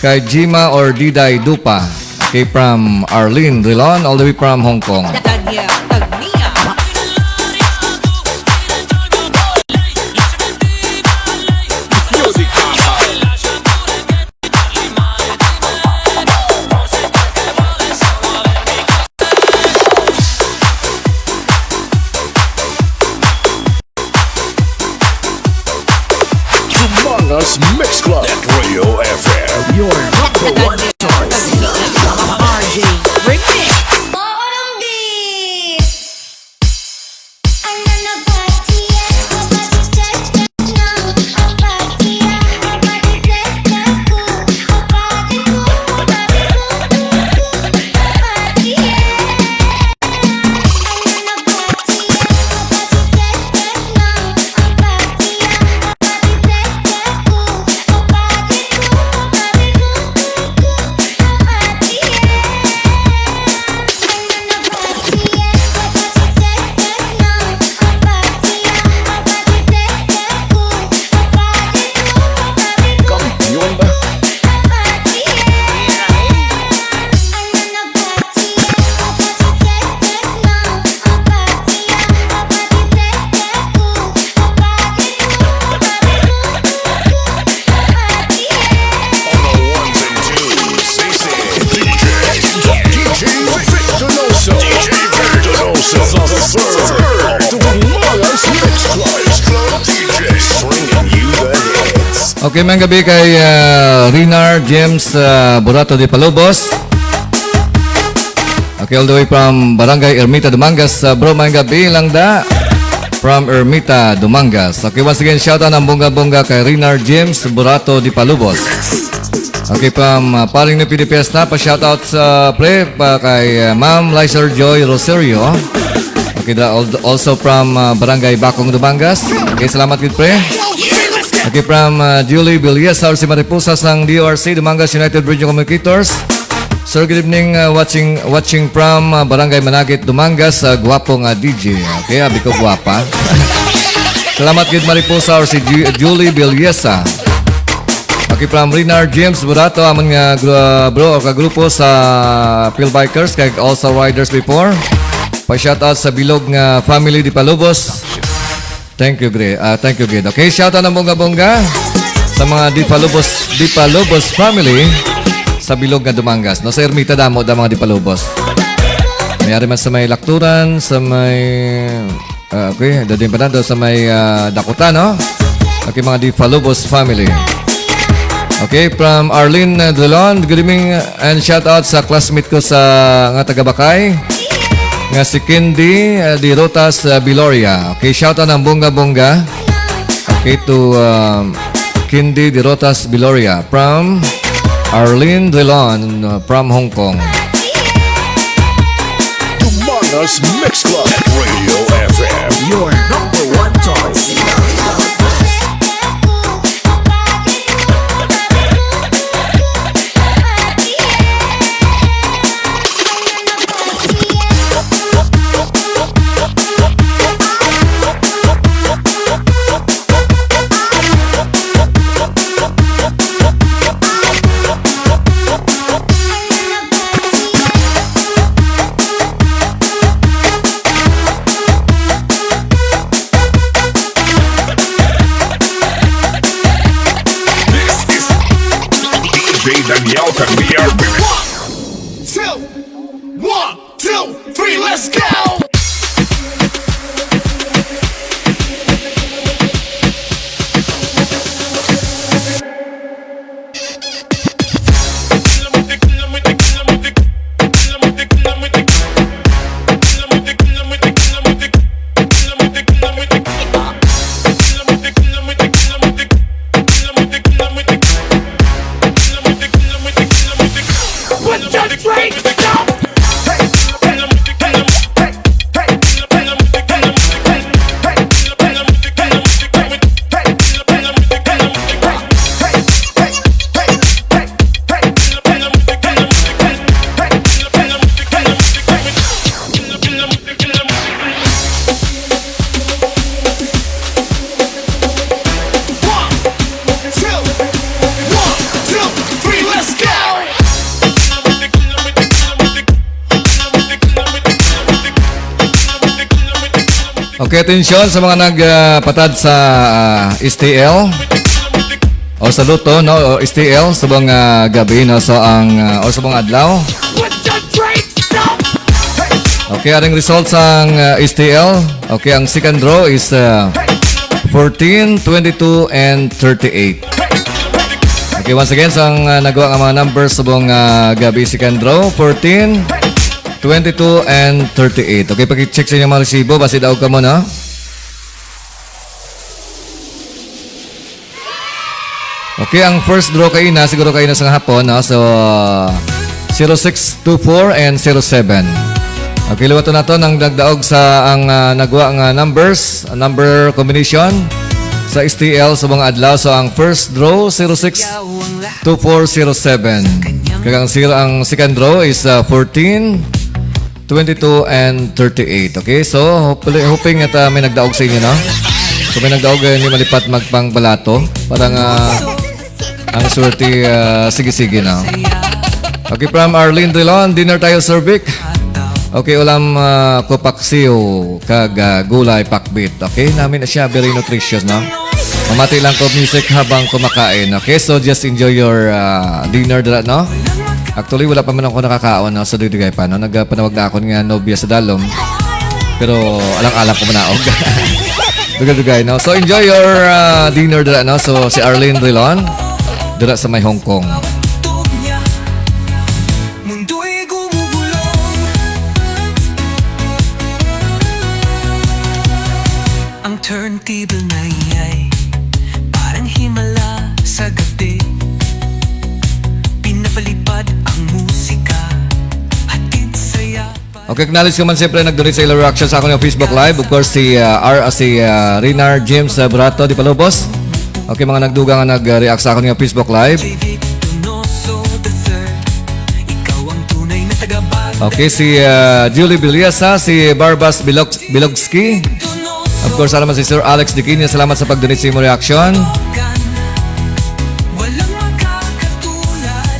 kay Jima or Diday Dupa. Okay, from Arlene Relon, all the way from Hong Kong. Tagnia, tagnia. Dumangas Mix Club at Radio F M. Your number one choice. R J Remix. Kampiyon ba? On the ones and twos, this is D J, D J Vic Donoso. D J Vic Donoso, the third of the Dumangas Mix Club. D J bringing you the hits. Okay, mayong gabi kay, ah, Rinar James, ah, Burato de Palubos. Okay, all the way from Barangay Ermita, Dumangas. Ah, bro, mayong gabi lang da. From Ermita, Dumangas. Okay, once again, shout out ng bongga-bongga kay Rinar James Burato de Palubos. Okay, from, uh, Paring Nipi de Fiesta, pa-shoutout sa pre, pa kay, uh, Ma'am Lizer Joy Rosario. Okay, da-, al-, also from, uh, Barangay Bacong, Dumangas. Okay, salamat gid, pre. Okay, from, uh, Julie Villesa, R C Mariposa sang D O R C, Dumangas United Radio Communicators. Sir, good evening, uh, watching, watching from, uh, Barangay Managit, Dumangas, uh, gwapo nga D J. Okay, abi ko gwapa. Salamat gid, Mariposa, or si Ju-, Julie Villesa. Okay, from Renar James Burato, amon nga gru-, bro o kagrupo sa Phil Bikers, kag also riders before. Pa-shoutout sa bilog nga family Di Palubos. Thank you, Gre-, ah, thank you, Gid. Okay, shoutout ng bongga-bongga sa mga Di Palubos, Di Palubos family sa bilog nga Dumangas. No, sa Ermita, damo da mga Di Palubos. Mayari man sa may Lakturan, sa may Ah, okay, dadin pa na do sa may, ah, Dakota, no? Okay, mga Di Falubos family. Okay, from Arlene, uh, Dulon, good evening, uh, and shout out sa classmate ko sa, nga taga Bakay, nga si Candy, uh, Di Rotas, uh, Biloria. Okay, shout out ng bongga-bongga. Okay, to, um, Candy Di Rotas Biloria from Arlene Dulon, uh, from Hong Kong. Dumangas Mix Club, Radio F M, your number one choice. This is D J Daniel Cagliar. One, two, one, two, three, let's go! Okay, atensyon sa mga nag, ah, patad sa, ah, S T L o sa Lotto, no? O S T L, subong, ah, gabi, no? So, ang, ah, o subong adlaw. Okay, aring result sang, ah, S T L. Okay, ang second draw is, ah, fourteen, twenty-two, and thirty-eight. Okay, once again, sang, ah, nagwa nga mga numbers subong, ah, gabi, second draw, fourteen, twenty-two, and thirty-eight. Okay, pag-check sa inyong mga resibo, basi daog kamo, no? Okay, ang first draw kaina, siguro kaina sa hapon, no? So, zero six two four and zero seven. Okay, liwaton naton ang nagdaog sa ang, ah, nagwa nga numbers, number combination sa S T L subong adlaw. So, ang first draw, zero six two four zero seven. Kag ang zero, ang second draw is, ah, fourteen, twenty-two and thirty-eight. Okay, so hopefully, hoping that, ah, may nagdaog sa inyo, no? Kung may nagdaog, eh, hindi malipat magpangbalato. Parang, ah, ang swerte, ah, sige-sige, no? Okay, from Arlene Drilon, dinner tayo, Sir Vic. Okay, ulam, ah, ko paksiw, kag, ah, gulay pakbit. Okay, nami na siya, very nutritious, no? Mamati lang ko music habang kumakain. Okay, so just enjoy your, ah, dinner dira, no? Actually, wala pa man ako nakakaon, no? So, dugay-dugay pa, no? Nagpanawag na akon nga nobya sa dalom. Pero alang-alang ko manaog. Dugay-dugay, no? So, enjoy your, ah, dinner dira, no? So, si Arlene Rilon, dira sa may Hong Kong. Mundo'y gumugulong. Ang turntable na iya'y parang himala sa gabi. Okay, acknowledge ko man siyempre nag-donate sa ilang reaction sa akon nga Facebook Live. Of course, si, ah, R, ah, si, ah, Rinar James, ah, Burato, di palubos. Okay, mga nagdugang nga nag-react sa akon nga Facebook Live. Okay, si, ah, Julie Villasa, si Barbas Bilog-, Bilogski. Of course, ano man si Sir Alex Diquinia, salamat sa pag-donate sa imong reaction.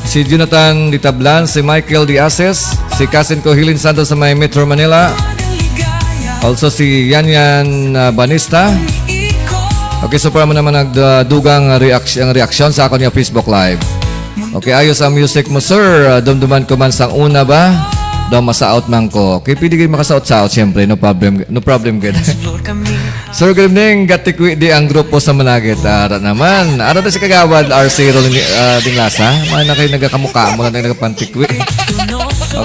Si Jonathan Ditablan, si Michael Diases, si cousin ko Hilin Santos sa may Metro Manila. Also si Yan Yan, ah, Banista. Okay, so para mo naman nagdugang react-, ang reaksyon sa akon nga Facebook Live. Okay, ayos ang music mo, sir. Ah, dumduman ko man sang una ba? Daw masaot man ko. Okay, pwede kayo makasaot-saot, siyempre. No problem, no problem, good. Sir, good evening. Gatikwi di ang grupo sa Managit. Ara naman. Ara na si Kagawad R C Rolling, ah, Dinglasa. Mga na kayo nagakamuka mo lang nagkapantikwi.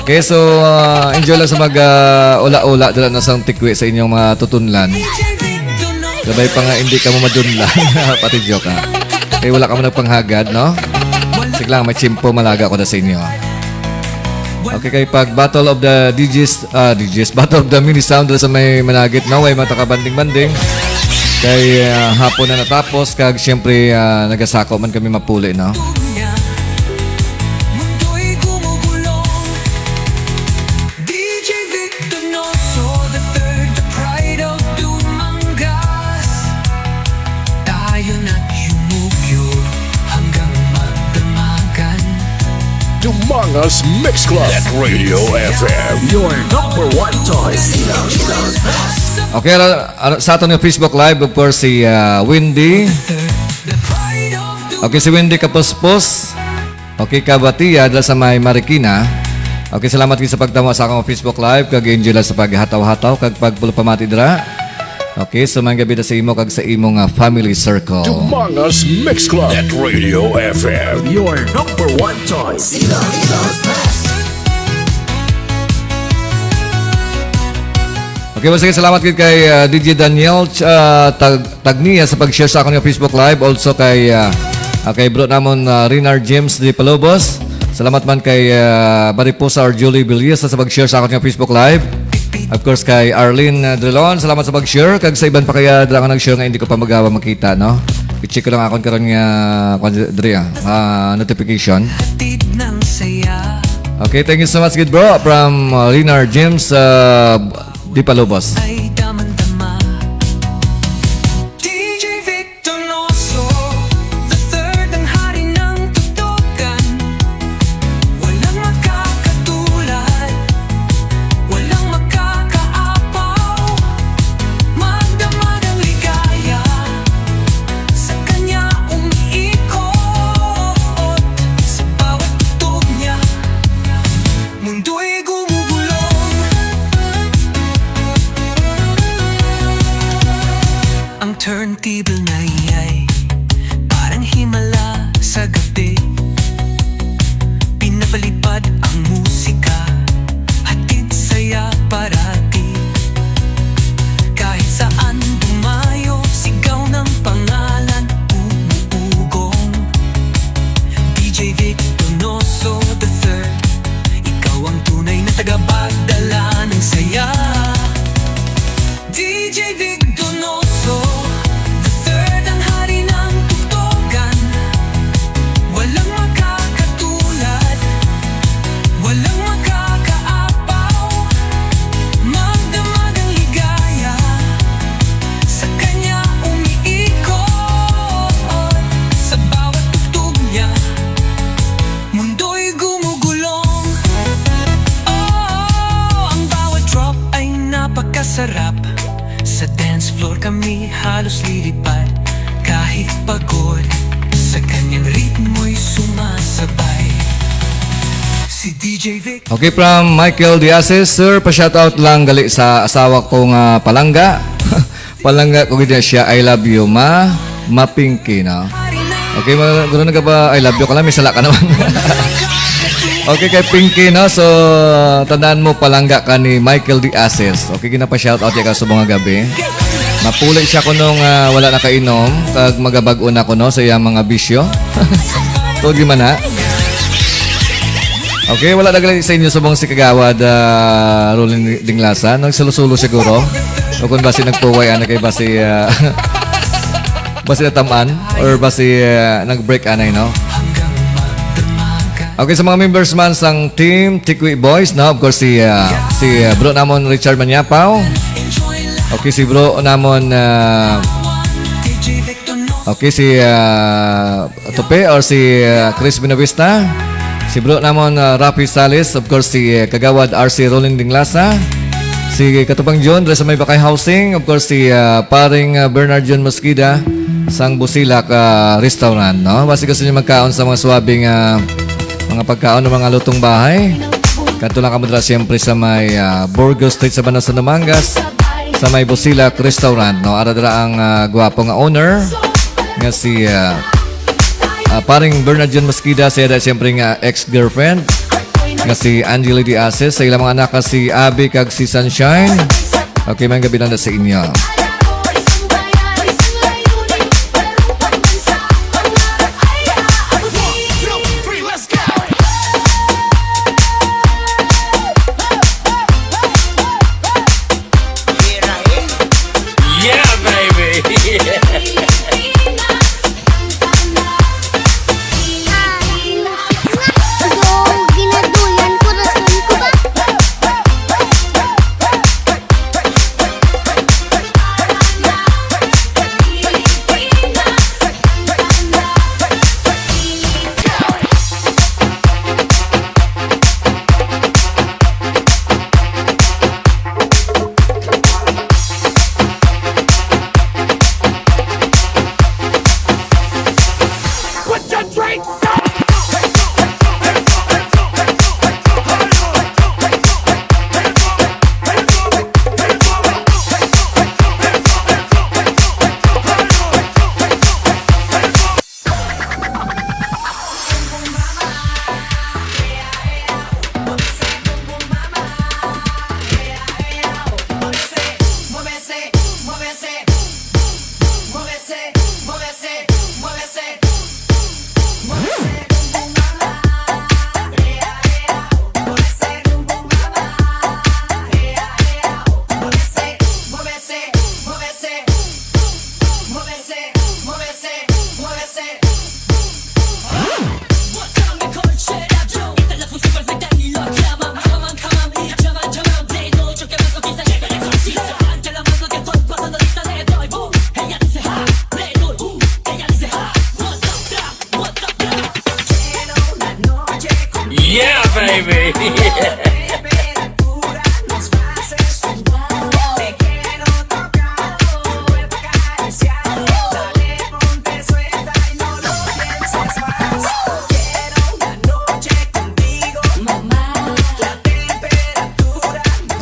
Okay, so, ah, enjoy lang sa mag, ah, ula-ula dala na sang tikwi sa inyong mga tutunlan. Gabay pa nga hindi ka mo madunlan. Pati joke, ha? Eh, wala ka mo nagpanghagad, no? Sige lang, may tsimpo, malaga ko na sa inyo. Okay, kay pag Battle of the D Js, ah, D Js, Battle of the Mini Sound dala sa may Managit, no? Way matakabanding-banding. Kay, ah, hapon na natapos, kag siyempre, ah, nagasako man kami mapuli, no? Mundo'y gumugulong. D J Vic Donoso the third, the pride of Dumangas. Tayo na't yumugyo hanggang magdamagan. Dumangas Mix Club at Radio F M. Your number one choice. Okay, ara, ara, sa aton nga Facebook Live, of course, si, ah, Wendy. The pride of Okay, si Wendy Kapuspos. Okay, Kabatia, dala sa may Marikina. Okay, salamat gid sa pagtama sa akong Facebook Live. Kag enjoy lang sa paghataw-hataw kag pagpulupamati dira. Okay, so, maayong gabi na sa imo kag sa imo nga family circle. Dumangas Mix Club at Radio F M. Your number one choice. Okay, once again, salamat gid kay, ah, D J Daniel, ah, Tag-, Tagnia sa pag-share sa akon nga Facebook Live. Also kay, ah, ah, kay bro namon, ah, Rinar James de Palobos. Salamat man kay, ah, Mariposa or Julie Villesa sa pag-share sa akon nga Facebook Live. Of course, kay Arlene, ah, Drilon, salamat sa pag-share. Kag sa iban pa kaya dira nga nag-share nga hindi ko pa magawa makita, no? I-check ko lang akon karon nga, kwan, diri, ah, ah, notification. Hatid ng saya. Okay, thank you so much, good bro. From, uh, Rinar James, uh, Di Palubos. Ay damang-dama. D J Vic Donoso the third, ang hari ng tutukan. Walang makakatulad, walang makakaapaw. Magdamag ang ligaya, sa kanya umiikot. Sa bawat tugtog niya, mundo'y gumugulong. Ang turntable na iya'y parang himala sa gabi. Pinapalipad ang musika, hatid saya parati. Kahit saan dumayo, sigaw ng pangalan, umuugong. D J Vic Donoso the third, ikaw ang tunay na tagapagdala ng saya. D J Vic Donoso the third, ang hari ng tugtugan. Walang makakatulad, walang makakaapaw. Magdamag ang ligaya, sa kanya umiikot. Sa bawat tugtog niya, mundo'y gumugulong. Oh, ang bawat drop ay napakasarap. Sa dance floor kami halos lilipad. Kahit pagod, sa kanyang ritmo'y sumasabay. Si D J Vic. Okay, from Michael Diases, sir, pa-shoutout lang gali sa asawa ko nga palangga. Palangga ko gid siya, I love you, ma, ma Pinky, no? Okay, ma, guro na ka ba, I love you ka lang, may sala ka naman. Okay, kay Pinky, no? So, tandaan mo, palangga ka ni Michael Diases. Okay, ginapa-shoutout niya ka sa mga gabi. Mapuli siya kuno nga wala nakainom, kag magabag-o na kuno sa iyang mga bisyo. Tuod man na. Okay, wala na gali sa inyo subong si Kagawad, ah, Rolling Dinglasa. Nagsulo-sulo siguro. O kung basi nagpuway, ano kay basi, ah, basi natamaan or basi, ah, nag-break anay, no? Okay, sa mga members man sang Team Tikwi Boys, no? Of course, si, ah, si, ah, bro namon Richard Manyapaw. Okay, si bro namon, ah, okay, si, ah, Tupe or si, ah, Chris Buenavista. Si bro namon, ah, Rafi Salis. Of course, si, ah, Kagawad R C Rolling Dinglasa. Si Katupang John, dre sa may Bakay Housing. Of course, si, ah, paring, ah, Bernard John Mosqueda sang Busilak, ah, Restaurant, no? Basi gusto niyo magkaon sa mga suwabing, ah, mga pagkaon ng mga lutong bahay. Kadto lang kamo dira, siyempre, sa may, ah, Burgos Street sa Banasan, Dumangas, sa may Busilak Restaurant, no? Ara dira ang, ah, gwapo nga owner nga si, ah, ah, paring Bernard John Mosqueda, siya da, siyempre, nga ex-girlfriend nga si Angeli Diases, sa ilang mga anak nga si Abby kag si Sunshine. Okay, may gabi lang na sa inyo. Yeah, baby. Yeah, baby.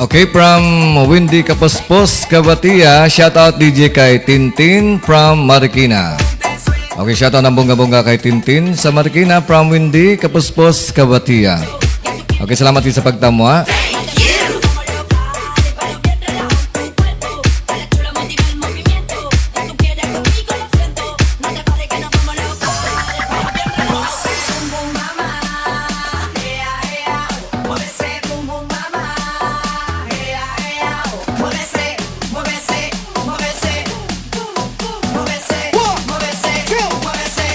Okay, from Windy Kapuspos, Kabatia, shout out D J kay Tintin from Marikina. Okay, shout out ng bongga-bongga kay Tintin sa Marikina, from Windy Kapuspos, Kabatia. Okay, salamat din sa pagtamo, ha.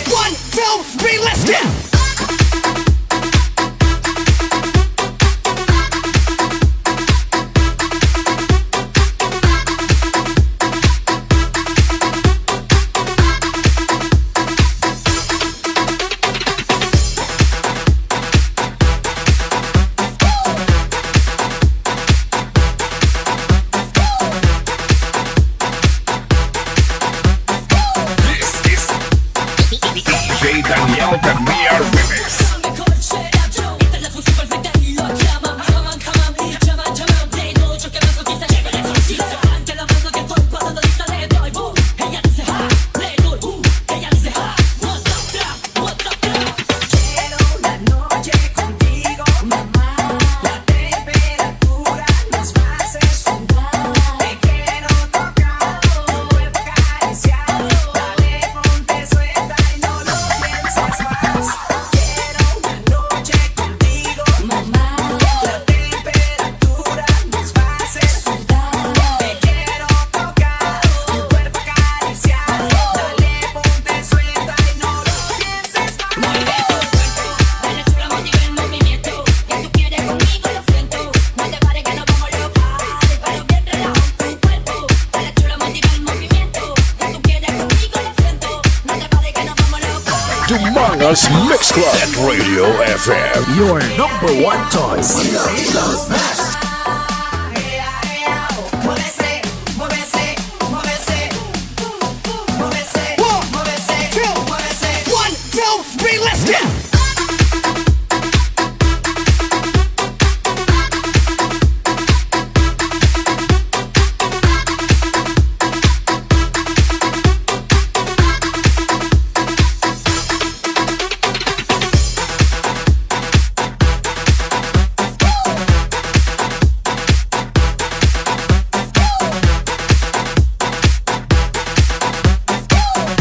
One, two, three, let's go! This is D J Daniel Permier Mix Club at Radio F M. Your number one choice. One, two, three, let's go!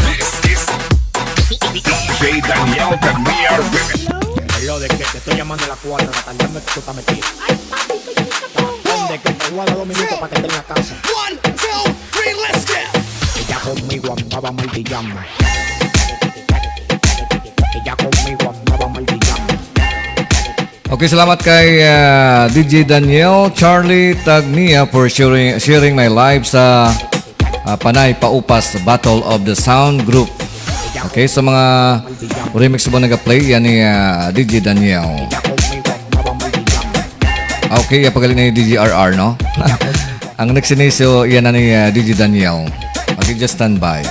This is D J Daniel Camilla Remix. Hello, ¿de qué? Te estoy llamando a las cuatro de la tarde. Dame tu tametí. Ay, papi, que yo no te pongo. Ande, que te voy a dar dos minutos para que esté en la casa. One, two, three, let's go. Ella conmigo andaba martillando. Ella conmigo andaba martillando. Okay, salamat kay, ah, D J Daniel, Charlie Tagnia for sharing, sharing my live sa, ah, Panay Paupas Battle of the Sound Group. Okay, sa mga remix mo nag-play, yan ni, ah, D J Daniel. Okay, ya pagaling na yung D J R R, no? Ang next ini, so, yan na ni, ah, D J Daniel. Okay, just stand by.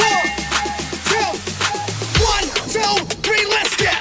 One, two, one, two, three, let's go!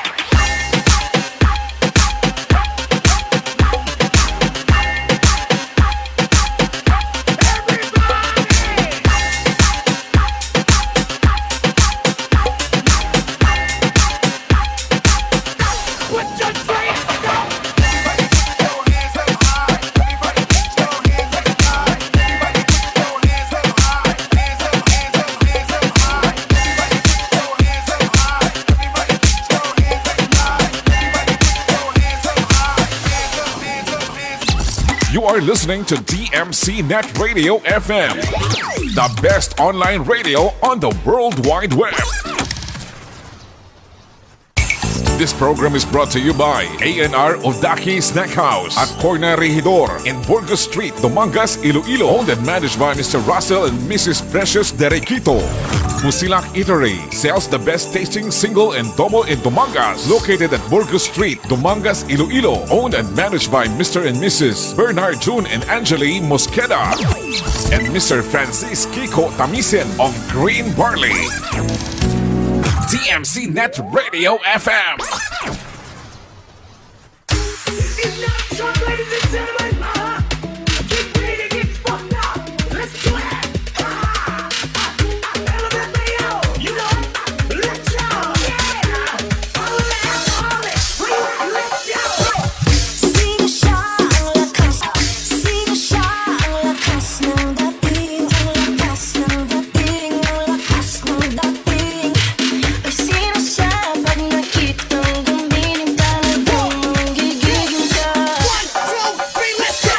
You are listening to D M C Net Radio F M, the best online radio on the World Wide Web. This program is brought to you by A and R Odaki Snack House at Corner Regidor in Burgos Street, Dumangas, Iloilo. Owned and managed by Mister Russell and Missus Precious Derequito. Musilak Eatery sells the best tasting single and double in Dumangas, located at Burgos Street, Dumangas, Iloilo. Owned and managed by Mister and Missus Bernard June and Angeli Mosqueda and Mister Francis Kiko Tamisen of Green Barley. T M C Net Radio F M. It's not time, ladies and gentlemen. Uh-huh. Get ready to get fucked up. Let's do it. Ah, ah, ah, L M F A O. You know, let's go. Yeah. All of the alcoholics. Let's go. Sing a song like us. Sing a song like us. Now that thing, like us. Now that thing, like us. Now that thing. Ay, sino siya pag nakitang gumiling, talagang manggigigil ka? One, two, three, let's go!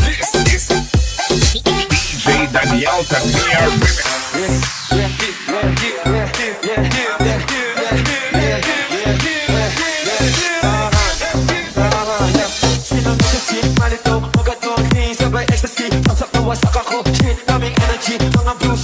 This is D J Daniel Tanmir Remix. Sino na kasi malito, magandang sabay ecstasy. Sa pawasak ako, shit, daming energy.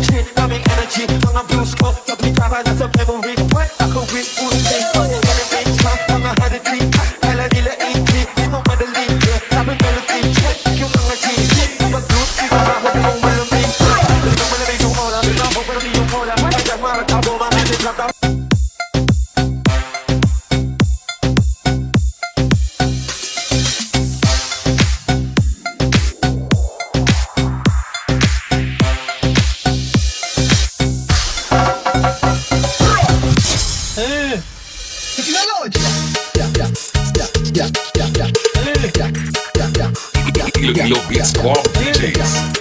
Shit, daming energy, mga views ko. Sa gitara na sa memory. What? Ako rin, puro fake. Mga fake, mga hundred feet. Kala nila eight feet. Di mo madali. Sabi melody. Check yung mga G. Mag-loot, di ba? Huwag mong malamig. Di ba malamig yung aura? Di ba? Huwag malamig yung aura. Ay, ang mga tabo, mga nagtatrabaho. Iloilo Beats Club D Js.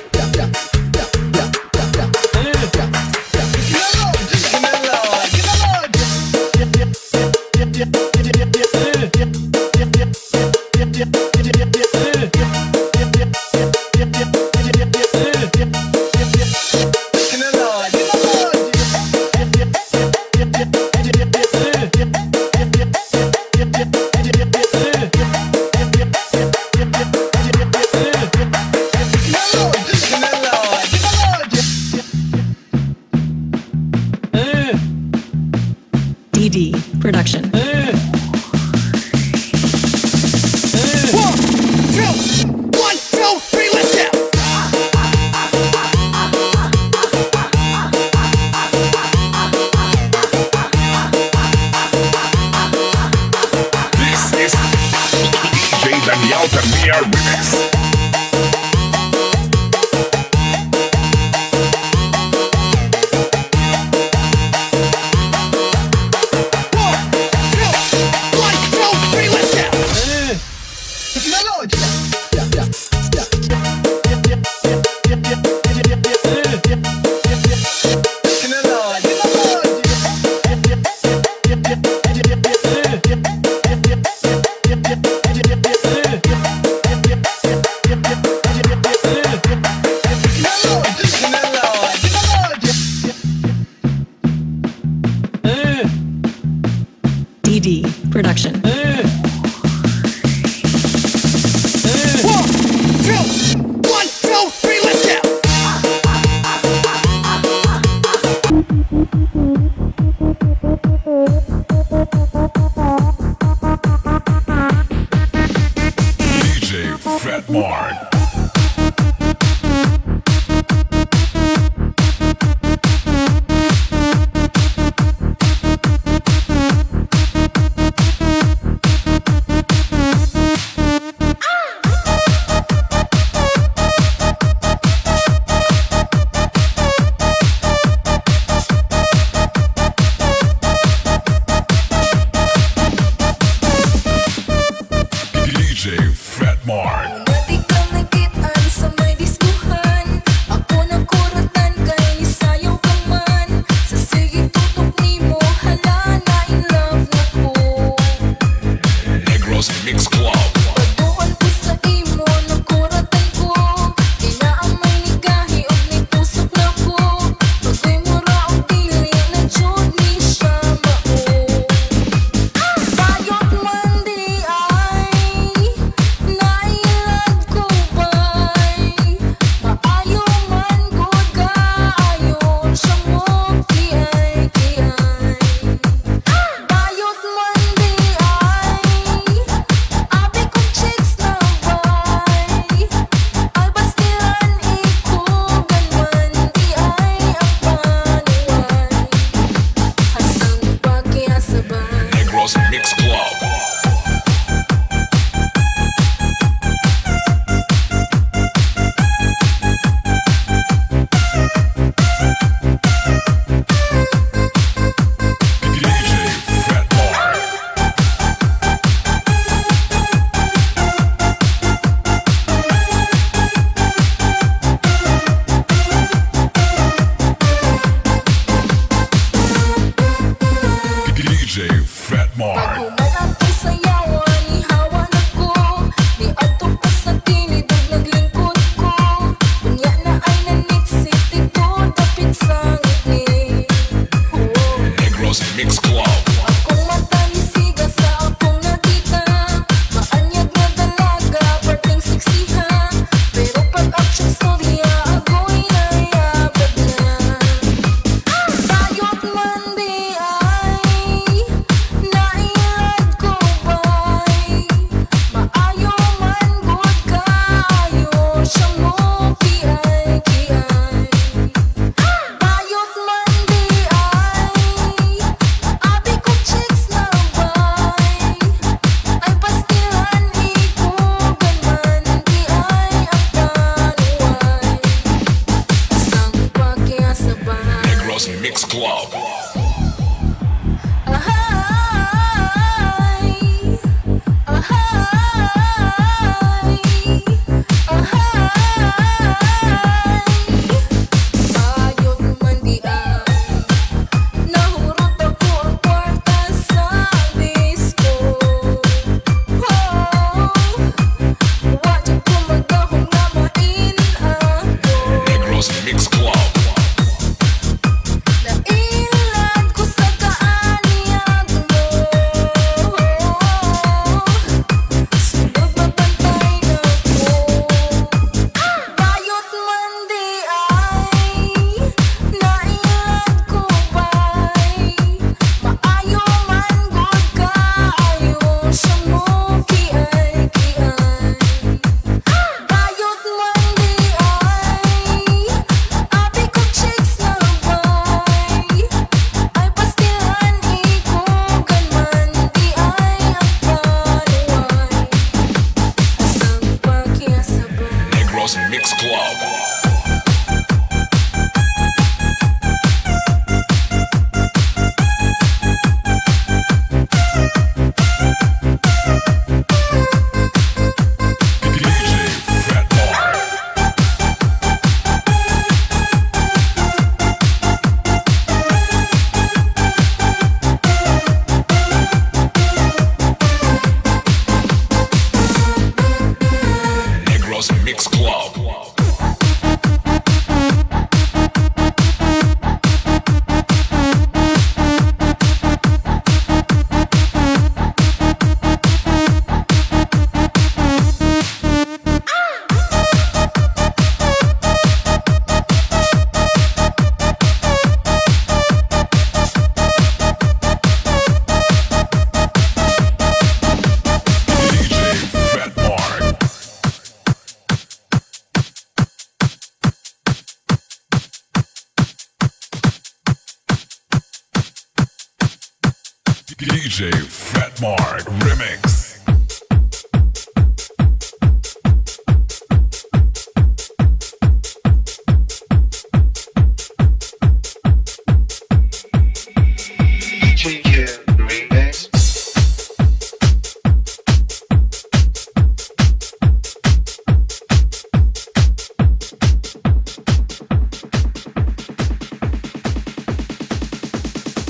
D D Production. One, two, one, two, three, let's go. This is D J Daniel Tanmier Remix. Negros Mix Club. Akong mata nisiga sa akong nakita. Maanyag nga dalaga, perting seksiha. Pero pag action storya, agoy nayabag na. Bayot man di ay nailad ko bay. Maayo man gud kaayo siya mo kiay-kiay. Bayot man di ay, abi ko chicks na bay. Ay pastilan ikugan man di ay ang panuway. Sang pakiasabay. Negros Mix Club. Ahay, ahay, ahay. Bayot man di ay, nahurot ako ang kwarta sa disco. Oh, wa jud ko magahom nga main ako. Negros Mix Club. Nailad ko sa kaanyag mo. Sunod mabantay na ko. Bayot man di ay nailad ko bay. Maayo man gud kaayo siya mo kiay-kiay. Bayot man di ay, abi ko chicks na bay. Ay pastilan ikugan man di ay ang panuway. Asang pakiasabay. Negros Mix Club. D J Fat Mark. Negros Mix Club. D J Fat Mark. D J Fat Mark Remix. D J Kid Remix.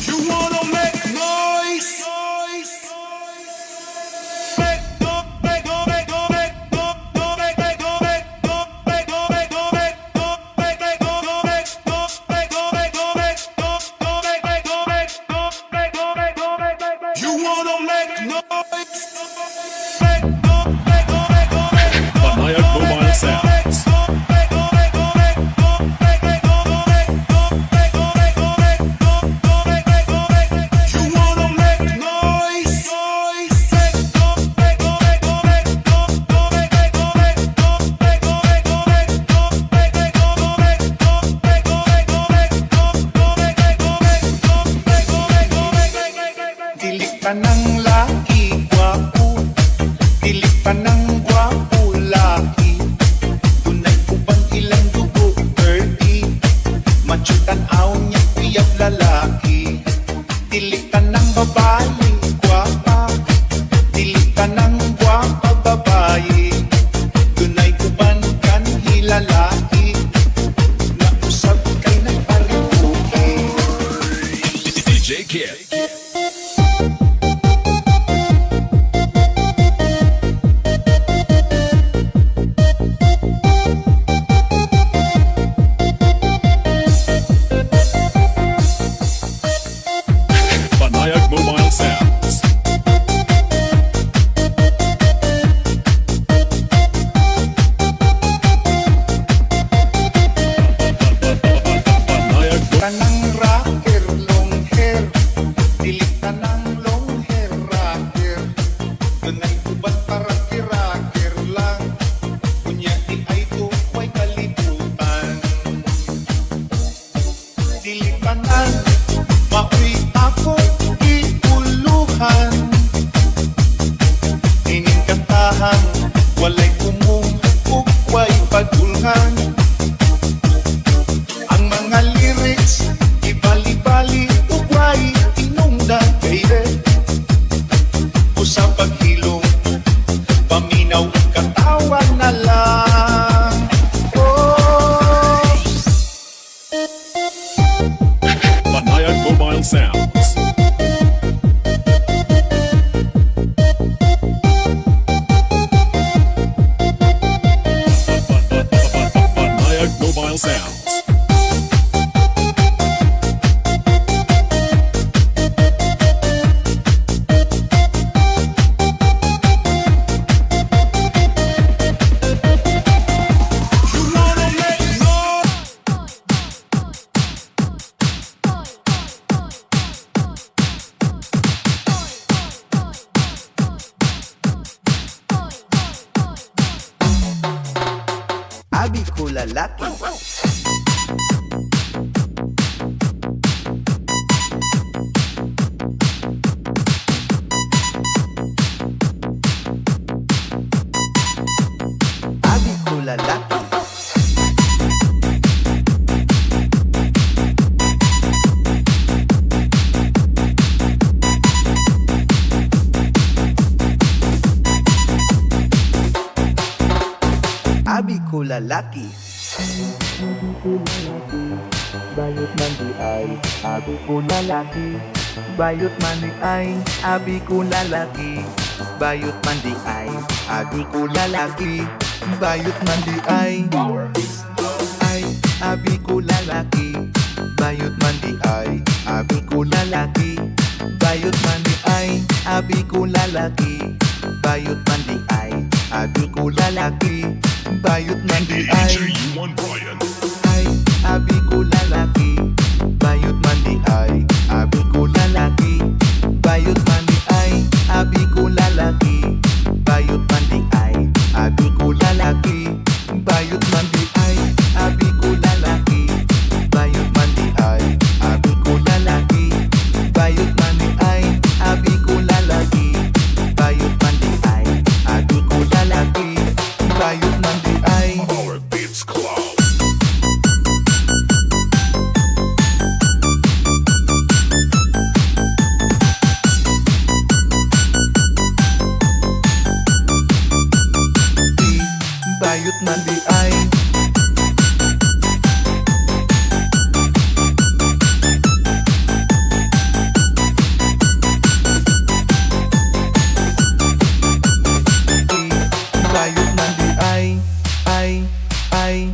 You wanna make noise? You wanna make noise? Panayag Mobile Sounds. You wanna make noise? Dili tanang laki gwapo, dili tanang gwapo laki. Dunay uban ilang dugo dirty, macho tan-aw niya kuyab lalaki. Dili tanang babayi gwapa, dili tanang gwapa babayi. Dunay uban kanhi lalaki, nausab kay nagparipuki. D J Kid. Ilipanan, maoy akong giulohan. Ining kantahan, walay kumong ug way padulngan. Ang mga lyrics, ibali-bali ug way hinungdan, baby. Usa paghilom, paminaw, katawa na lang. Oh. Banayad Mobile Sounds. Banayad Mobile Sounds. Abi ko lalaki. Abi ko lalaki. Abi ko lalaki. Bayot man di ay, abi ko lalaki. Bayot man di ay, abi ko lalaki. Bayot man di ay, abi ko lalaki. Bayot man di ay. Ay, abi ko lalaki. Bayot man di ay, abi ko lalaki. Bayot man di ay, abi ko lalaki. Bayot man di ay, abi ko lalaki. Bayot man di ay. Ay, abi ko lalaki. Bayot man di ay, abi ko lalaki. Bayot man di ay, abi ko lalaki. Bayot man di ay, abi ko lalaki. Bayot man di ay, abi ko lalaki. Bayot man di ay, abi ko lalaki. Bayot man di ay, abi ko lalaki. Bayot man di ay, abi ko lalaki. Bayot man di ay. Our Beats Club. Bayot man di ay. Bayot man di ay, ay,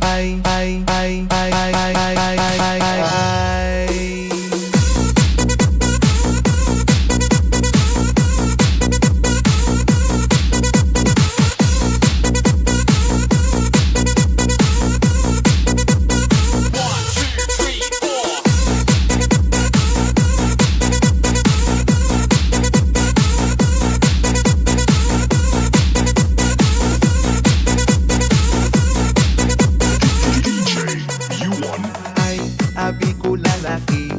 ay. Ay, abi ko lalaki.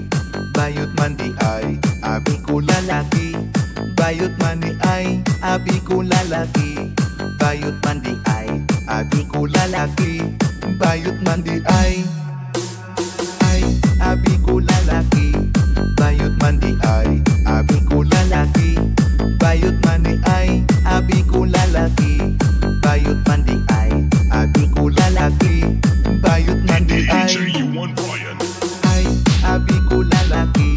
Bayot man di ay, abi ko lalaki. Bayot man di ay, abi ko lalaki. Bayot man di ay, abi ko lalaki. Bayot man di ay. Ay, abi ko lalaki. Bayot man di ay, abi ko lalaki. Bayot man di ay, abi ko lalaki. Bayot man di ay, abi ko lalaki. Bayot man di ay. Ay, abi ko lalaki.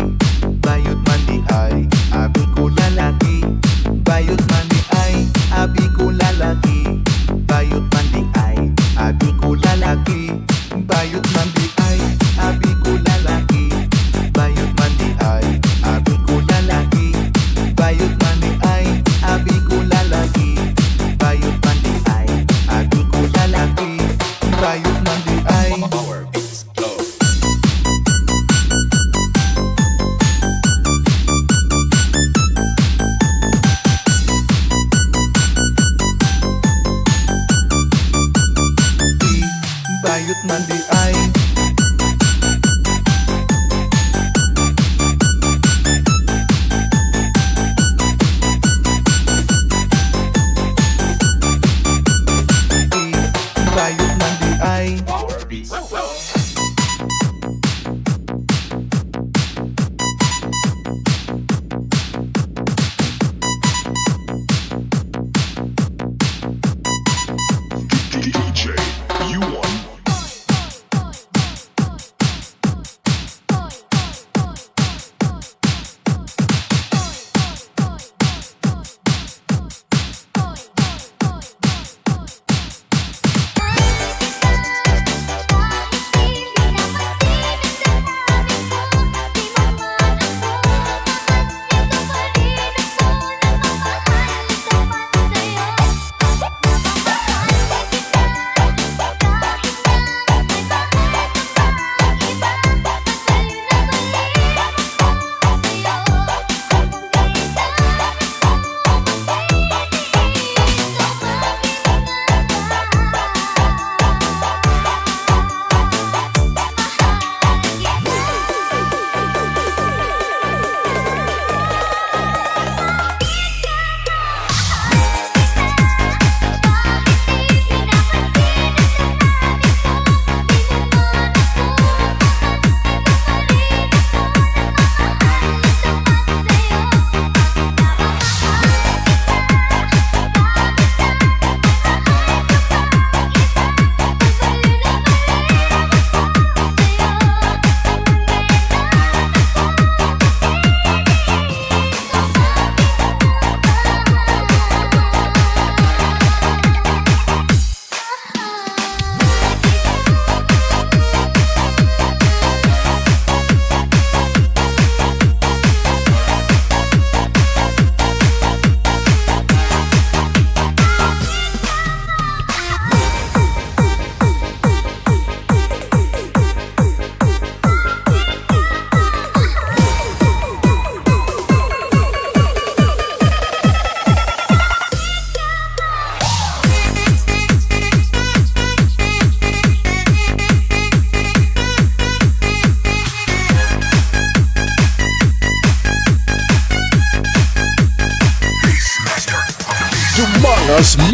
Bayot man di ay, abi ko lalaki. Bayot man di ay, abi ko lalaki. Bayot man di ay, abi ko lalaki.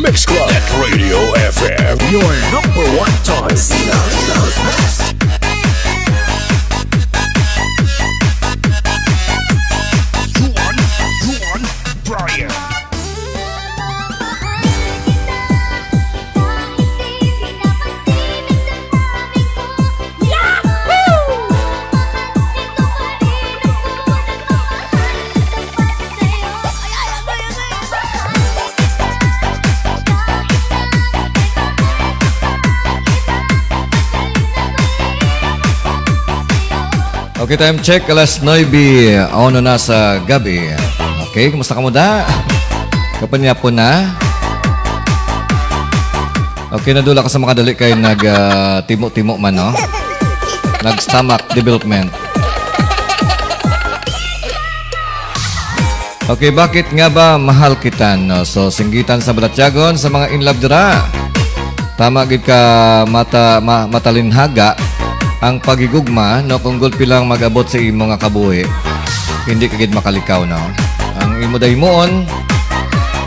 Mix Club at Radio F M, your number one choice. Juan, Juan, Brian. Okay, time check, alas nuebe, uno na sa gabi. Okay, kumusta ka mo, da? Kapanyapon na? Okay, nadula ka sa makadali kay nag, ah, timo-timo man, no? Nag-stomach development. Okay, bakit nga ba mahal kita, no? So, singgitan sa balatyagon sa mga in love dira. Tama gid ka mata, ma, matalinhaga ang paghigugma, no? Kung gulpi lang mag-abot sa imo nga kabuhi, hindi ka gid makalikaw, no? Ang imo dahimuon,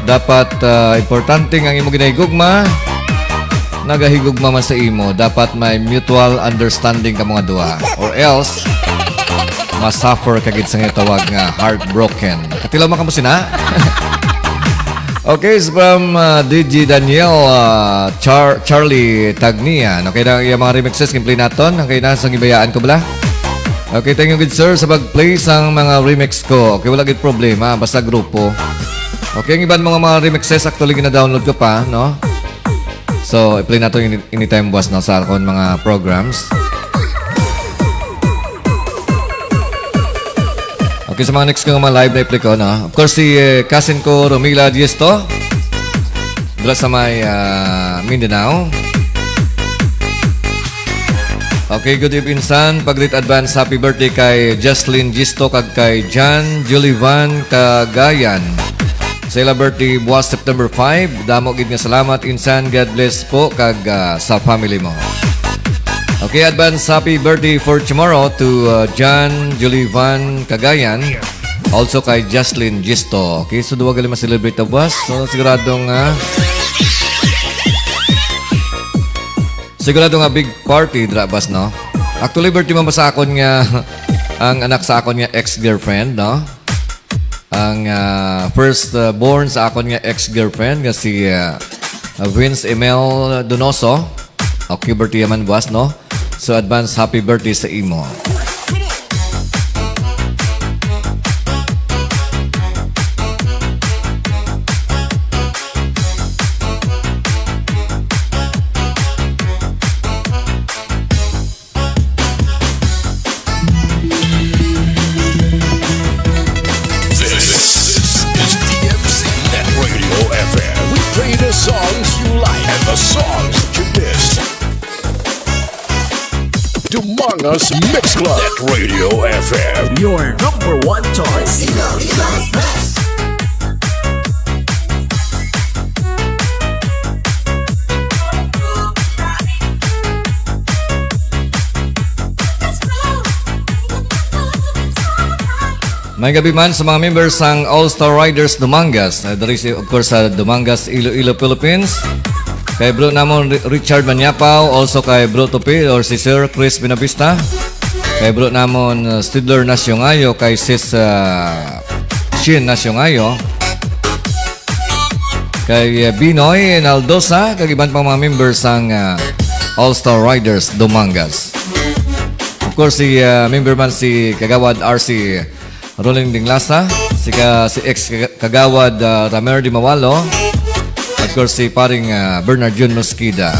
dapat, ah, importante nga ang imo ginahigugma, nagahigugma man sa imo, dapat may mutual understanding ka mga duha. Or else, masuffer ka gid sa nga tawag nga heartbroken. Katilaw man kamo sina? Okay, it's from, uh, D J Daniel, uh, Char-, Charlie Tagnian. Okay na yung mga remixes, gameplay naton. Okay na, sa gibayaan ko bala. Okay, thank you, good sir, sa pag-play sang mga remix ko. Okay, wala gid problema, basta grupo. Okay, ang iban mga, mga remixes, actually, gina-download ko pa, no? So, i-play nato ini-, anytime, boss, no, sa akon mga programs. Okay, sa mga next ko nga mga live na i-play ko, no? Of course, si, eh, cousin ko, Romila Diesto. Dala sa may, ah, Mindanao. Okay, good evening, son. Pag-greet advance, happy birthday kay Jocelyn Gisto kag kay Jan Julivan Cagayan. Sa ila birthday buwas September five, damo gid nga salamat, insan. God bless po kag, ah, sa family mo. Okay, advance happy birthday for tomorrow to, ah, John Julivan Cagayan, also kay Jocelyn Gisto. Okay, so duwa gali ma-celebrate na buwas. So sigurado nga, sigurado nga big party dira buwas, no? Actually, birthday man ba sa akon nga, ang anak sa akon nga ex-girlfriend, no? Ang, ah, first, ah, born sa akon nga ex-girlfriend nga si, ah, Vince Emel Donoso. Okay, birthday man buwas, no? So, advance happy birthday sa imo. This is D M C Net Radio F M. We play the songs you like and the songs that you miss. Dumangas Mix Club at Radio F M, your number one choice. May gabi man sa mga members sang All Star Riders Dumangas. Ah, diri si, of course, sa Dumangas, Iloilo, Philippines. Kay bro namon Ri-, Richard Maniapaw, also kay Bro Tupi or si Sir Chris Binavista. Kay bro namon, uh, Stidler Nasyongayo, kay Sis, uh, Shin Nasyongayo. Kay, uh, Binoy Naldosa, kag iban pang mga members sang, uh, All Star Riders Dumangas. Of course, si, uh, member man si Kagawad R C Rolling Dinglasa, si ka-, si ex ka-, kagawad, ah, Ramer Di Mawalo, of course, si paring, ah, Bernard Jun Mosqueda.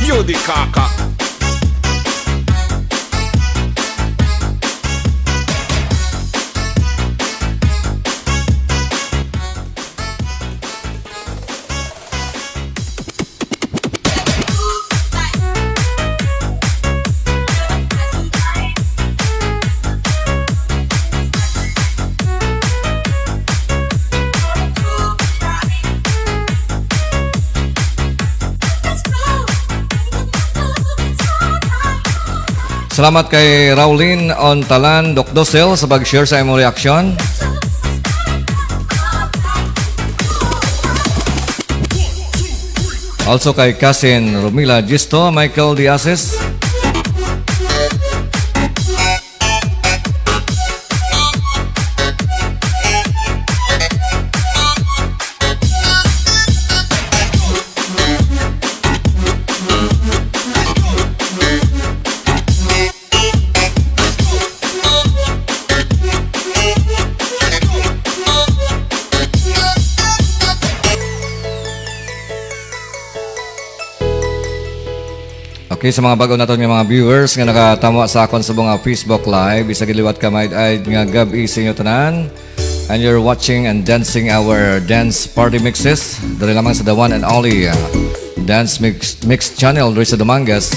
Yo di kaka. Salamat kay Raulin Ontalan, Doc Dosel, sa pag-share sa imong reaction. Also kay Kasin Romila Gisto, Michael Diasis. Okay, sa mga bag-o naton nga mga viewers nga nakatama sa akon sa mga Facebook Live, isa gid liwat ka maid-aid nga gab-i sa inyo tanan. And you're watching and dancing our dance party mixes. Dali lamang sa the one and only, uh, Dance Mix, Mix Channel diri sa Dumangas.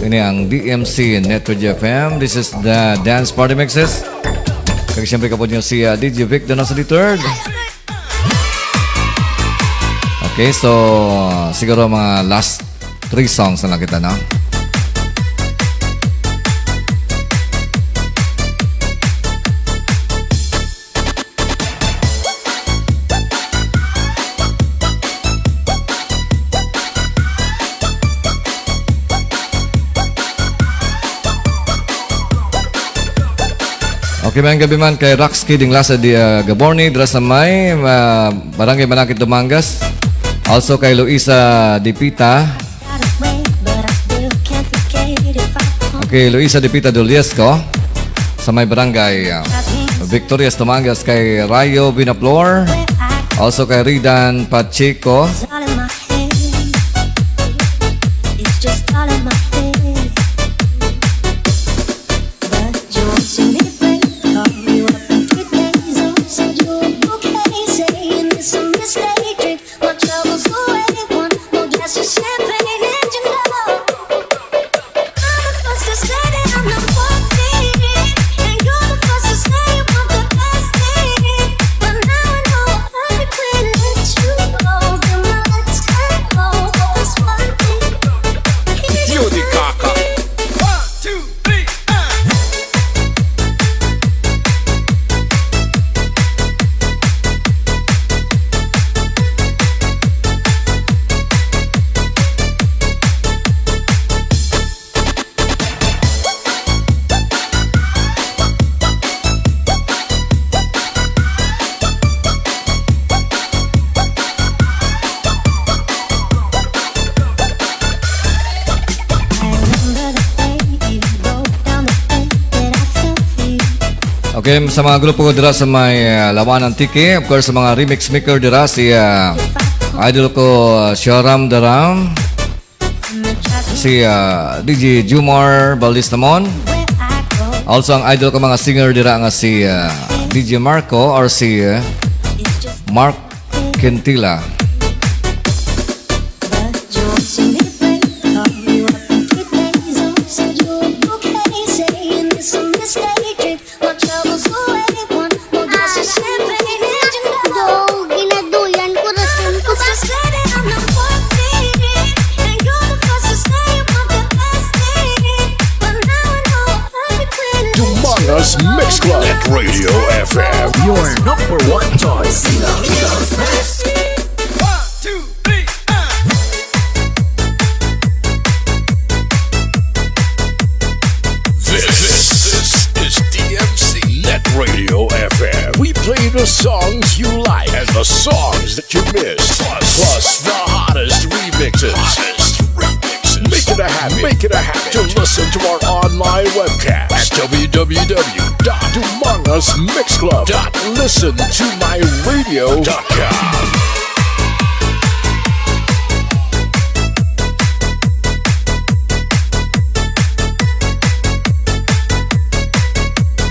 Ini ang D M C Net Radio F M. This is the Dance Party Mixes. Kag siyempre, kapod niyo si, uh, D J Vic Donaso the third. Okay, so, siguro mga last three songs na lang kita, no? Okay, maayong gab-i man kay Roxky Dinglasa di, ah, Gaborni, dira sa may, ah, Barangay Manakit, Dumangas. Also kay Luisa Dipita. Okay, Luisa Dipita Doliesco sa may Barangay, ah, Victorias, Dumangas, kay Rayo Binaflor. Also kay Ridan Pacheco. It's just all in my head. But you won't see me break. Call you up in three days, I'll send you a bouquet, saying it's a mistake. Drink my troubles away, one more glass of champagne, and you know I'm the first to say that I'm not worth it, and you're the first to say you want the best thing. But now I know I can't let you go. Then my lights turn cold. This one thing. Beauty Kaka. One, two, three, ah. Okay, sa mga grupo ko dira sa may, ah, Lawan, Antique, of course, sa mga remix maker dira, si, ah, idol ko, ah, Sharam Daram, si, ah, D J Jumar Baldistamon. Also, ang idol ko mga singer dira nga si, ah, D J Marco or si, ah, Mark Quintila. Ah, do, ginaduyan ko, rason ko ba? Dumangas Mix Club at Radio F M. Your number one choice. One, two, three, ah. This, this is D M C Net Radio F M. We play the songs you like and the songs that you miss. Plus, plus the hottest remixes. Hottest remixes. Make it a habit. Make it a habit to listen to our online webcast at W W W dot dumangas mix club dot listen to my radio dot com.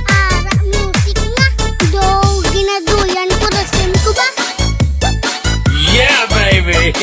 Ara, music nga. Do, ginaduyan ko, rason ko ba? Yeah, baby!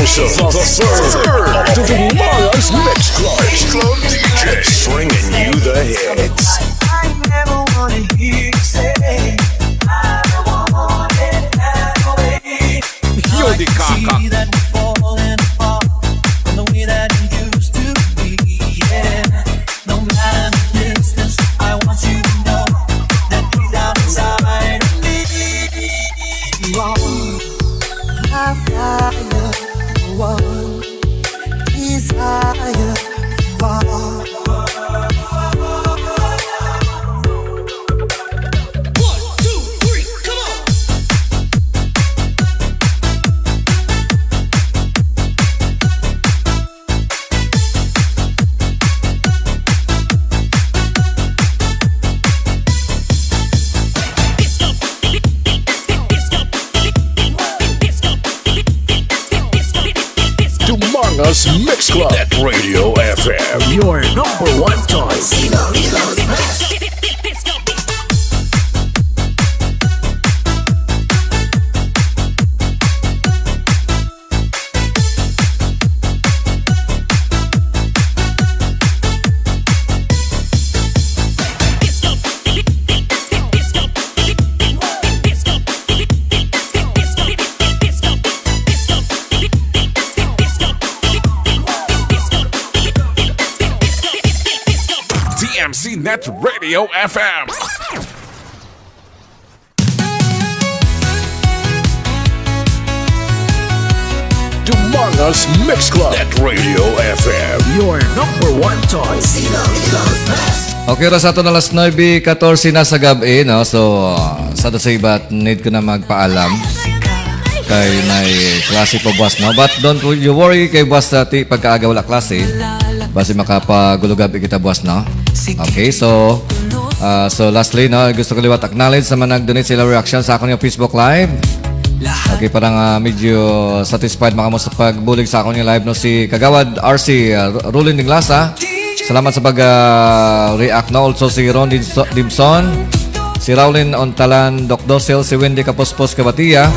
The, the third of the Dumangas Mix Club. Mix Club D J. Bringing you the hits. I never wanna hear you say, "I want it that way." Yun di, kaka. I can see that we're falling apart from the way that it used to be, yeah. No matter the distance, I want you to know that deep down inside of me, you are my fire, one desire, you are. One, two, three, come on. Dumangas Mix Club at Radio F M. Your number one choice. D M C Net Radio F M. Dumangas Mix Club at Radio F M. Your number one choice. Okay, oras ato na alas nuebe katorse na sa gab-i, no? So, uh, sa to sa iba, need ko na magpaalam. Kay may klase pa buwas, no? But don't you worry, kay buwas sa ti pagkaaga wala klase. Basi makapagulugab kita buwas, no? Okay, so, uh, so lastly, no, gusto ko liwat acknowledge sa mga nag-donate sa ilang reaction sa akon nga Facebook Live. Okay, parang, ah, medyo satisfied man kamo sa pagbulig sa akon nga live, no, si Kagawad R C, ah, Ro-, Rolin Dinglasa. Salamat sa pag, ah, react, no. Also si Ron Dinso-, Dimson, si Raulin Ontalan, Doc Dosel, si Wendy Kapuspos Kabatia,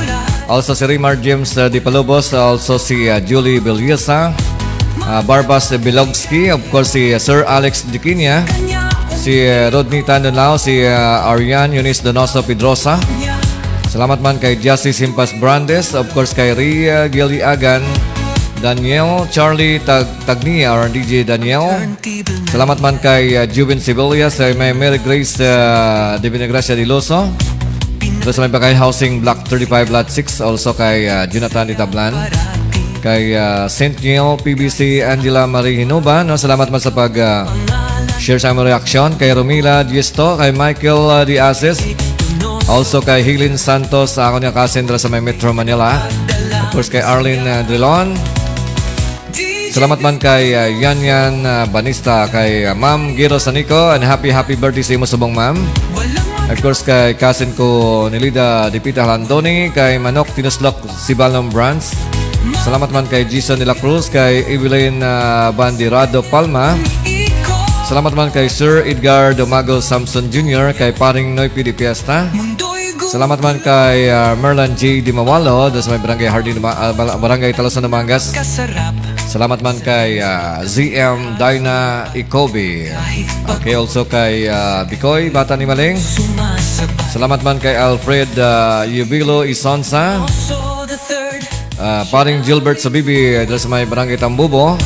also si Rimar James, ah, Di Palubos, also si, ah, Julie Bellosa, ah, Barbas Bilogski, of course si, ah, Sir Alex Diquinia, si, ah, Rodney Tandonlao, si, ah, Arian Eunice Donoso Pedrosa. Salamat man kay Jassy Simpas Brandes, of course kay Ria Giliagan, Daniel, Charlie Tag-, Tagnia, or D J Daniel. Salamat man kay, uh, Jubin Sibelias, kay may Mary Grace, uh, Divina Gracia Diloso. Tapos may pa kay Housing Block thirty-five, Lot six, also kay, uh, Jonathan Ditablan. Kay, ah, Saint Neil, P B C, Angela Marie Hinuba, no? Salamat man sa pag, ah, share sa among reaction. Kay Romila Diesto, kay Michael, ah, Diases, also kay Hilin Santos, sa akon nga cousin dira sa may Metro Manila. Of course, kay Arlene, ah, Drilon. Salamat man kay, ah, Yan Yan, ah, Banista, kay, ah, Ma'am Giro Sanico, and happy, happy birthday sa imo subong, ma'am. Of course, kay cousin ko, Nilida Dipita Landoni, kay Manok Tinuslok, Sibalom Brands. Salamat man kay Jason de la Cruz, kay Evelyn, ah, Bandirado Palma. Salamat man kay Sir Edgar Domago Samson Junior, kay Paring Noy P D Fiesta. Salamat man kay, ah, Merlan J Dimawalo, do sa may Barangay Hardin, Duma-, ah, Bala-, Barangay Talosan, Dumangas. Salamat man kay, ah, Z M Dyna Icobi. Okay, also kay, ah, Bicoy, Bata ni Maling. Salamat man kay Alfred, ah, Yubilo Isonsa. Ah, Paring Gilbert Sabibi, ah, dira sa may Barangay Tambubo.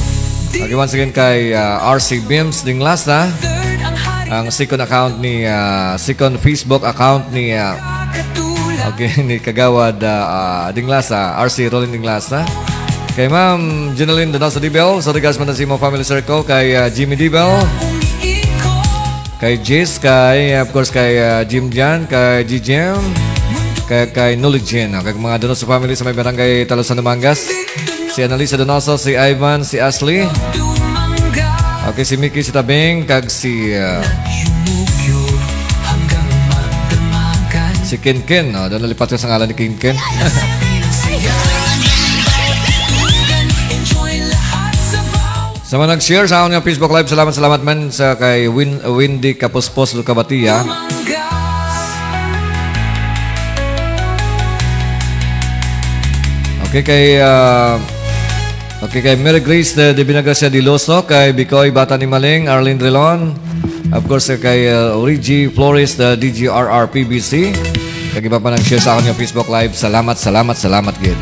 Okay, once again kay, ah, R C Bims Dinglasa. Ang second account ni, ah, second Facebook account ni, ah, okay, ni Kagawad, ah, ah, Dinglasa, R C Rolin Dinglasa. Kay Ma'am Jeneline Donoso Dibel, sa regards man sa imo family circle, kay, ah, Jimmy Dibel. Kay Jis, kay, of course, kay, ah, Jim Jan, kay G J M, kay, kay Nuli Jin, ah, kay mga Donoso family sa may barangay Talosan, Dumangas. Si Annalisa Donoso, si Ivan, si Ashley. Okay, si Mickey, si Tabing, kag si, ah, si Ken Ken, no? Doon nalipat ka sa ngalan ni Ken Ken. Sa mga nag-share sa akong Facebook Live, salamat, salamat man sa kay Win-, Windy Kapuspos Lucabatia. Okay, kay, ah, Okay, kay Mary Grace, uh, de Binagracia Diloso, kay Bicoy Bata ni Maling, Arlene Drilon, of course, uh, kay, uh, Origi Flores, uh, D G R R P B C, kag iba pa nag-share sa akon nga Facebook Live. Salamat, salamat, salamat gid.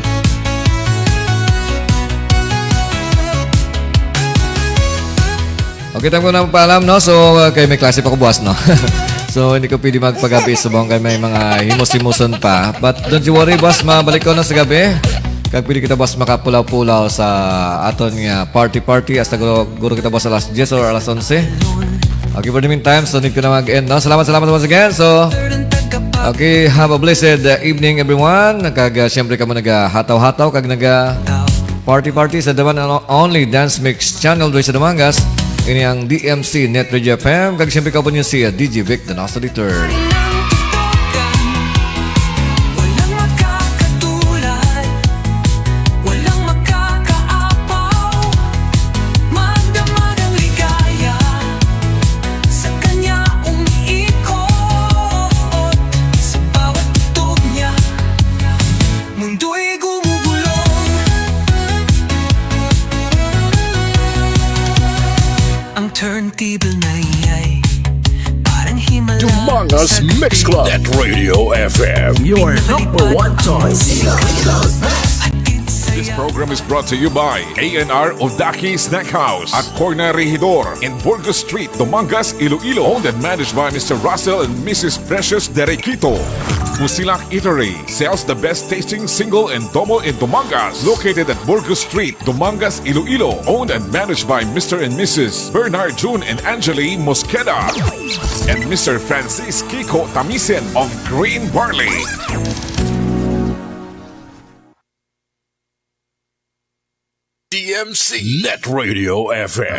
Okay, time ko na magpaalam, no? So, uh, kay may klase pa ko buwas, no? So, hindi ko pwede magpagabi subong kay may mga himos-himoson pa. But don't you worry, boss, mabalik ko na sa gabi. Kag pwede kita, boss, makapulaw-pulaw sa aton nga party-party. Hasta guro, guro kita, boss, alas diyes or alas onse. Okay, for the meantime, so need ko na mag-end, no? Salamat, salamat once again. So, okay, have a blessed, uh, evening, everyone. Kag, uh, siyempre, kamo naga-hataw-hataw, kag naga party-party sa the one and only Dance Mix Channel diri sa Dumangas. Ini ang D M C Net Radio F M, kag siyempre, kauban niyo si, uh, D J Vic Donoso the third. Walang makakatulad, walang makakaapaw. Magdamag ang ligaya sa kanya umiikot. Sa bawat tugtog niya, mundo'y gumugulong. Ang turntable na iya'y parang himala Dumangas sa Mix Club. That Radio F M. Your number one choice. This program is brought to you by A and R Odaki Snack House at Corner Regidor in Burgos Street, Dumangas, Iloilo. Owned and managed by Mister Russell and Missus Precious Derequito. Musilak Eatery sells the best tasting single and double in Dumangas. Located at Burgos Street, Dumangas, Iloilo. Owned and managed by Mister and Missus Bernard June and Angeli Mosqueda and Mister Francis Kiko Tamisen of Green Barley. D M C Net Radio F M.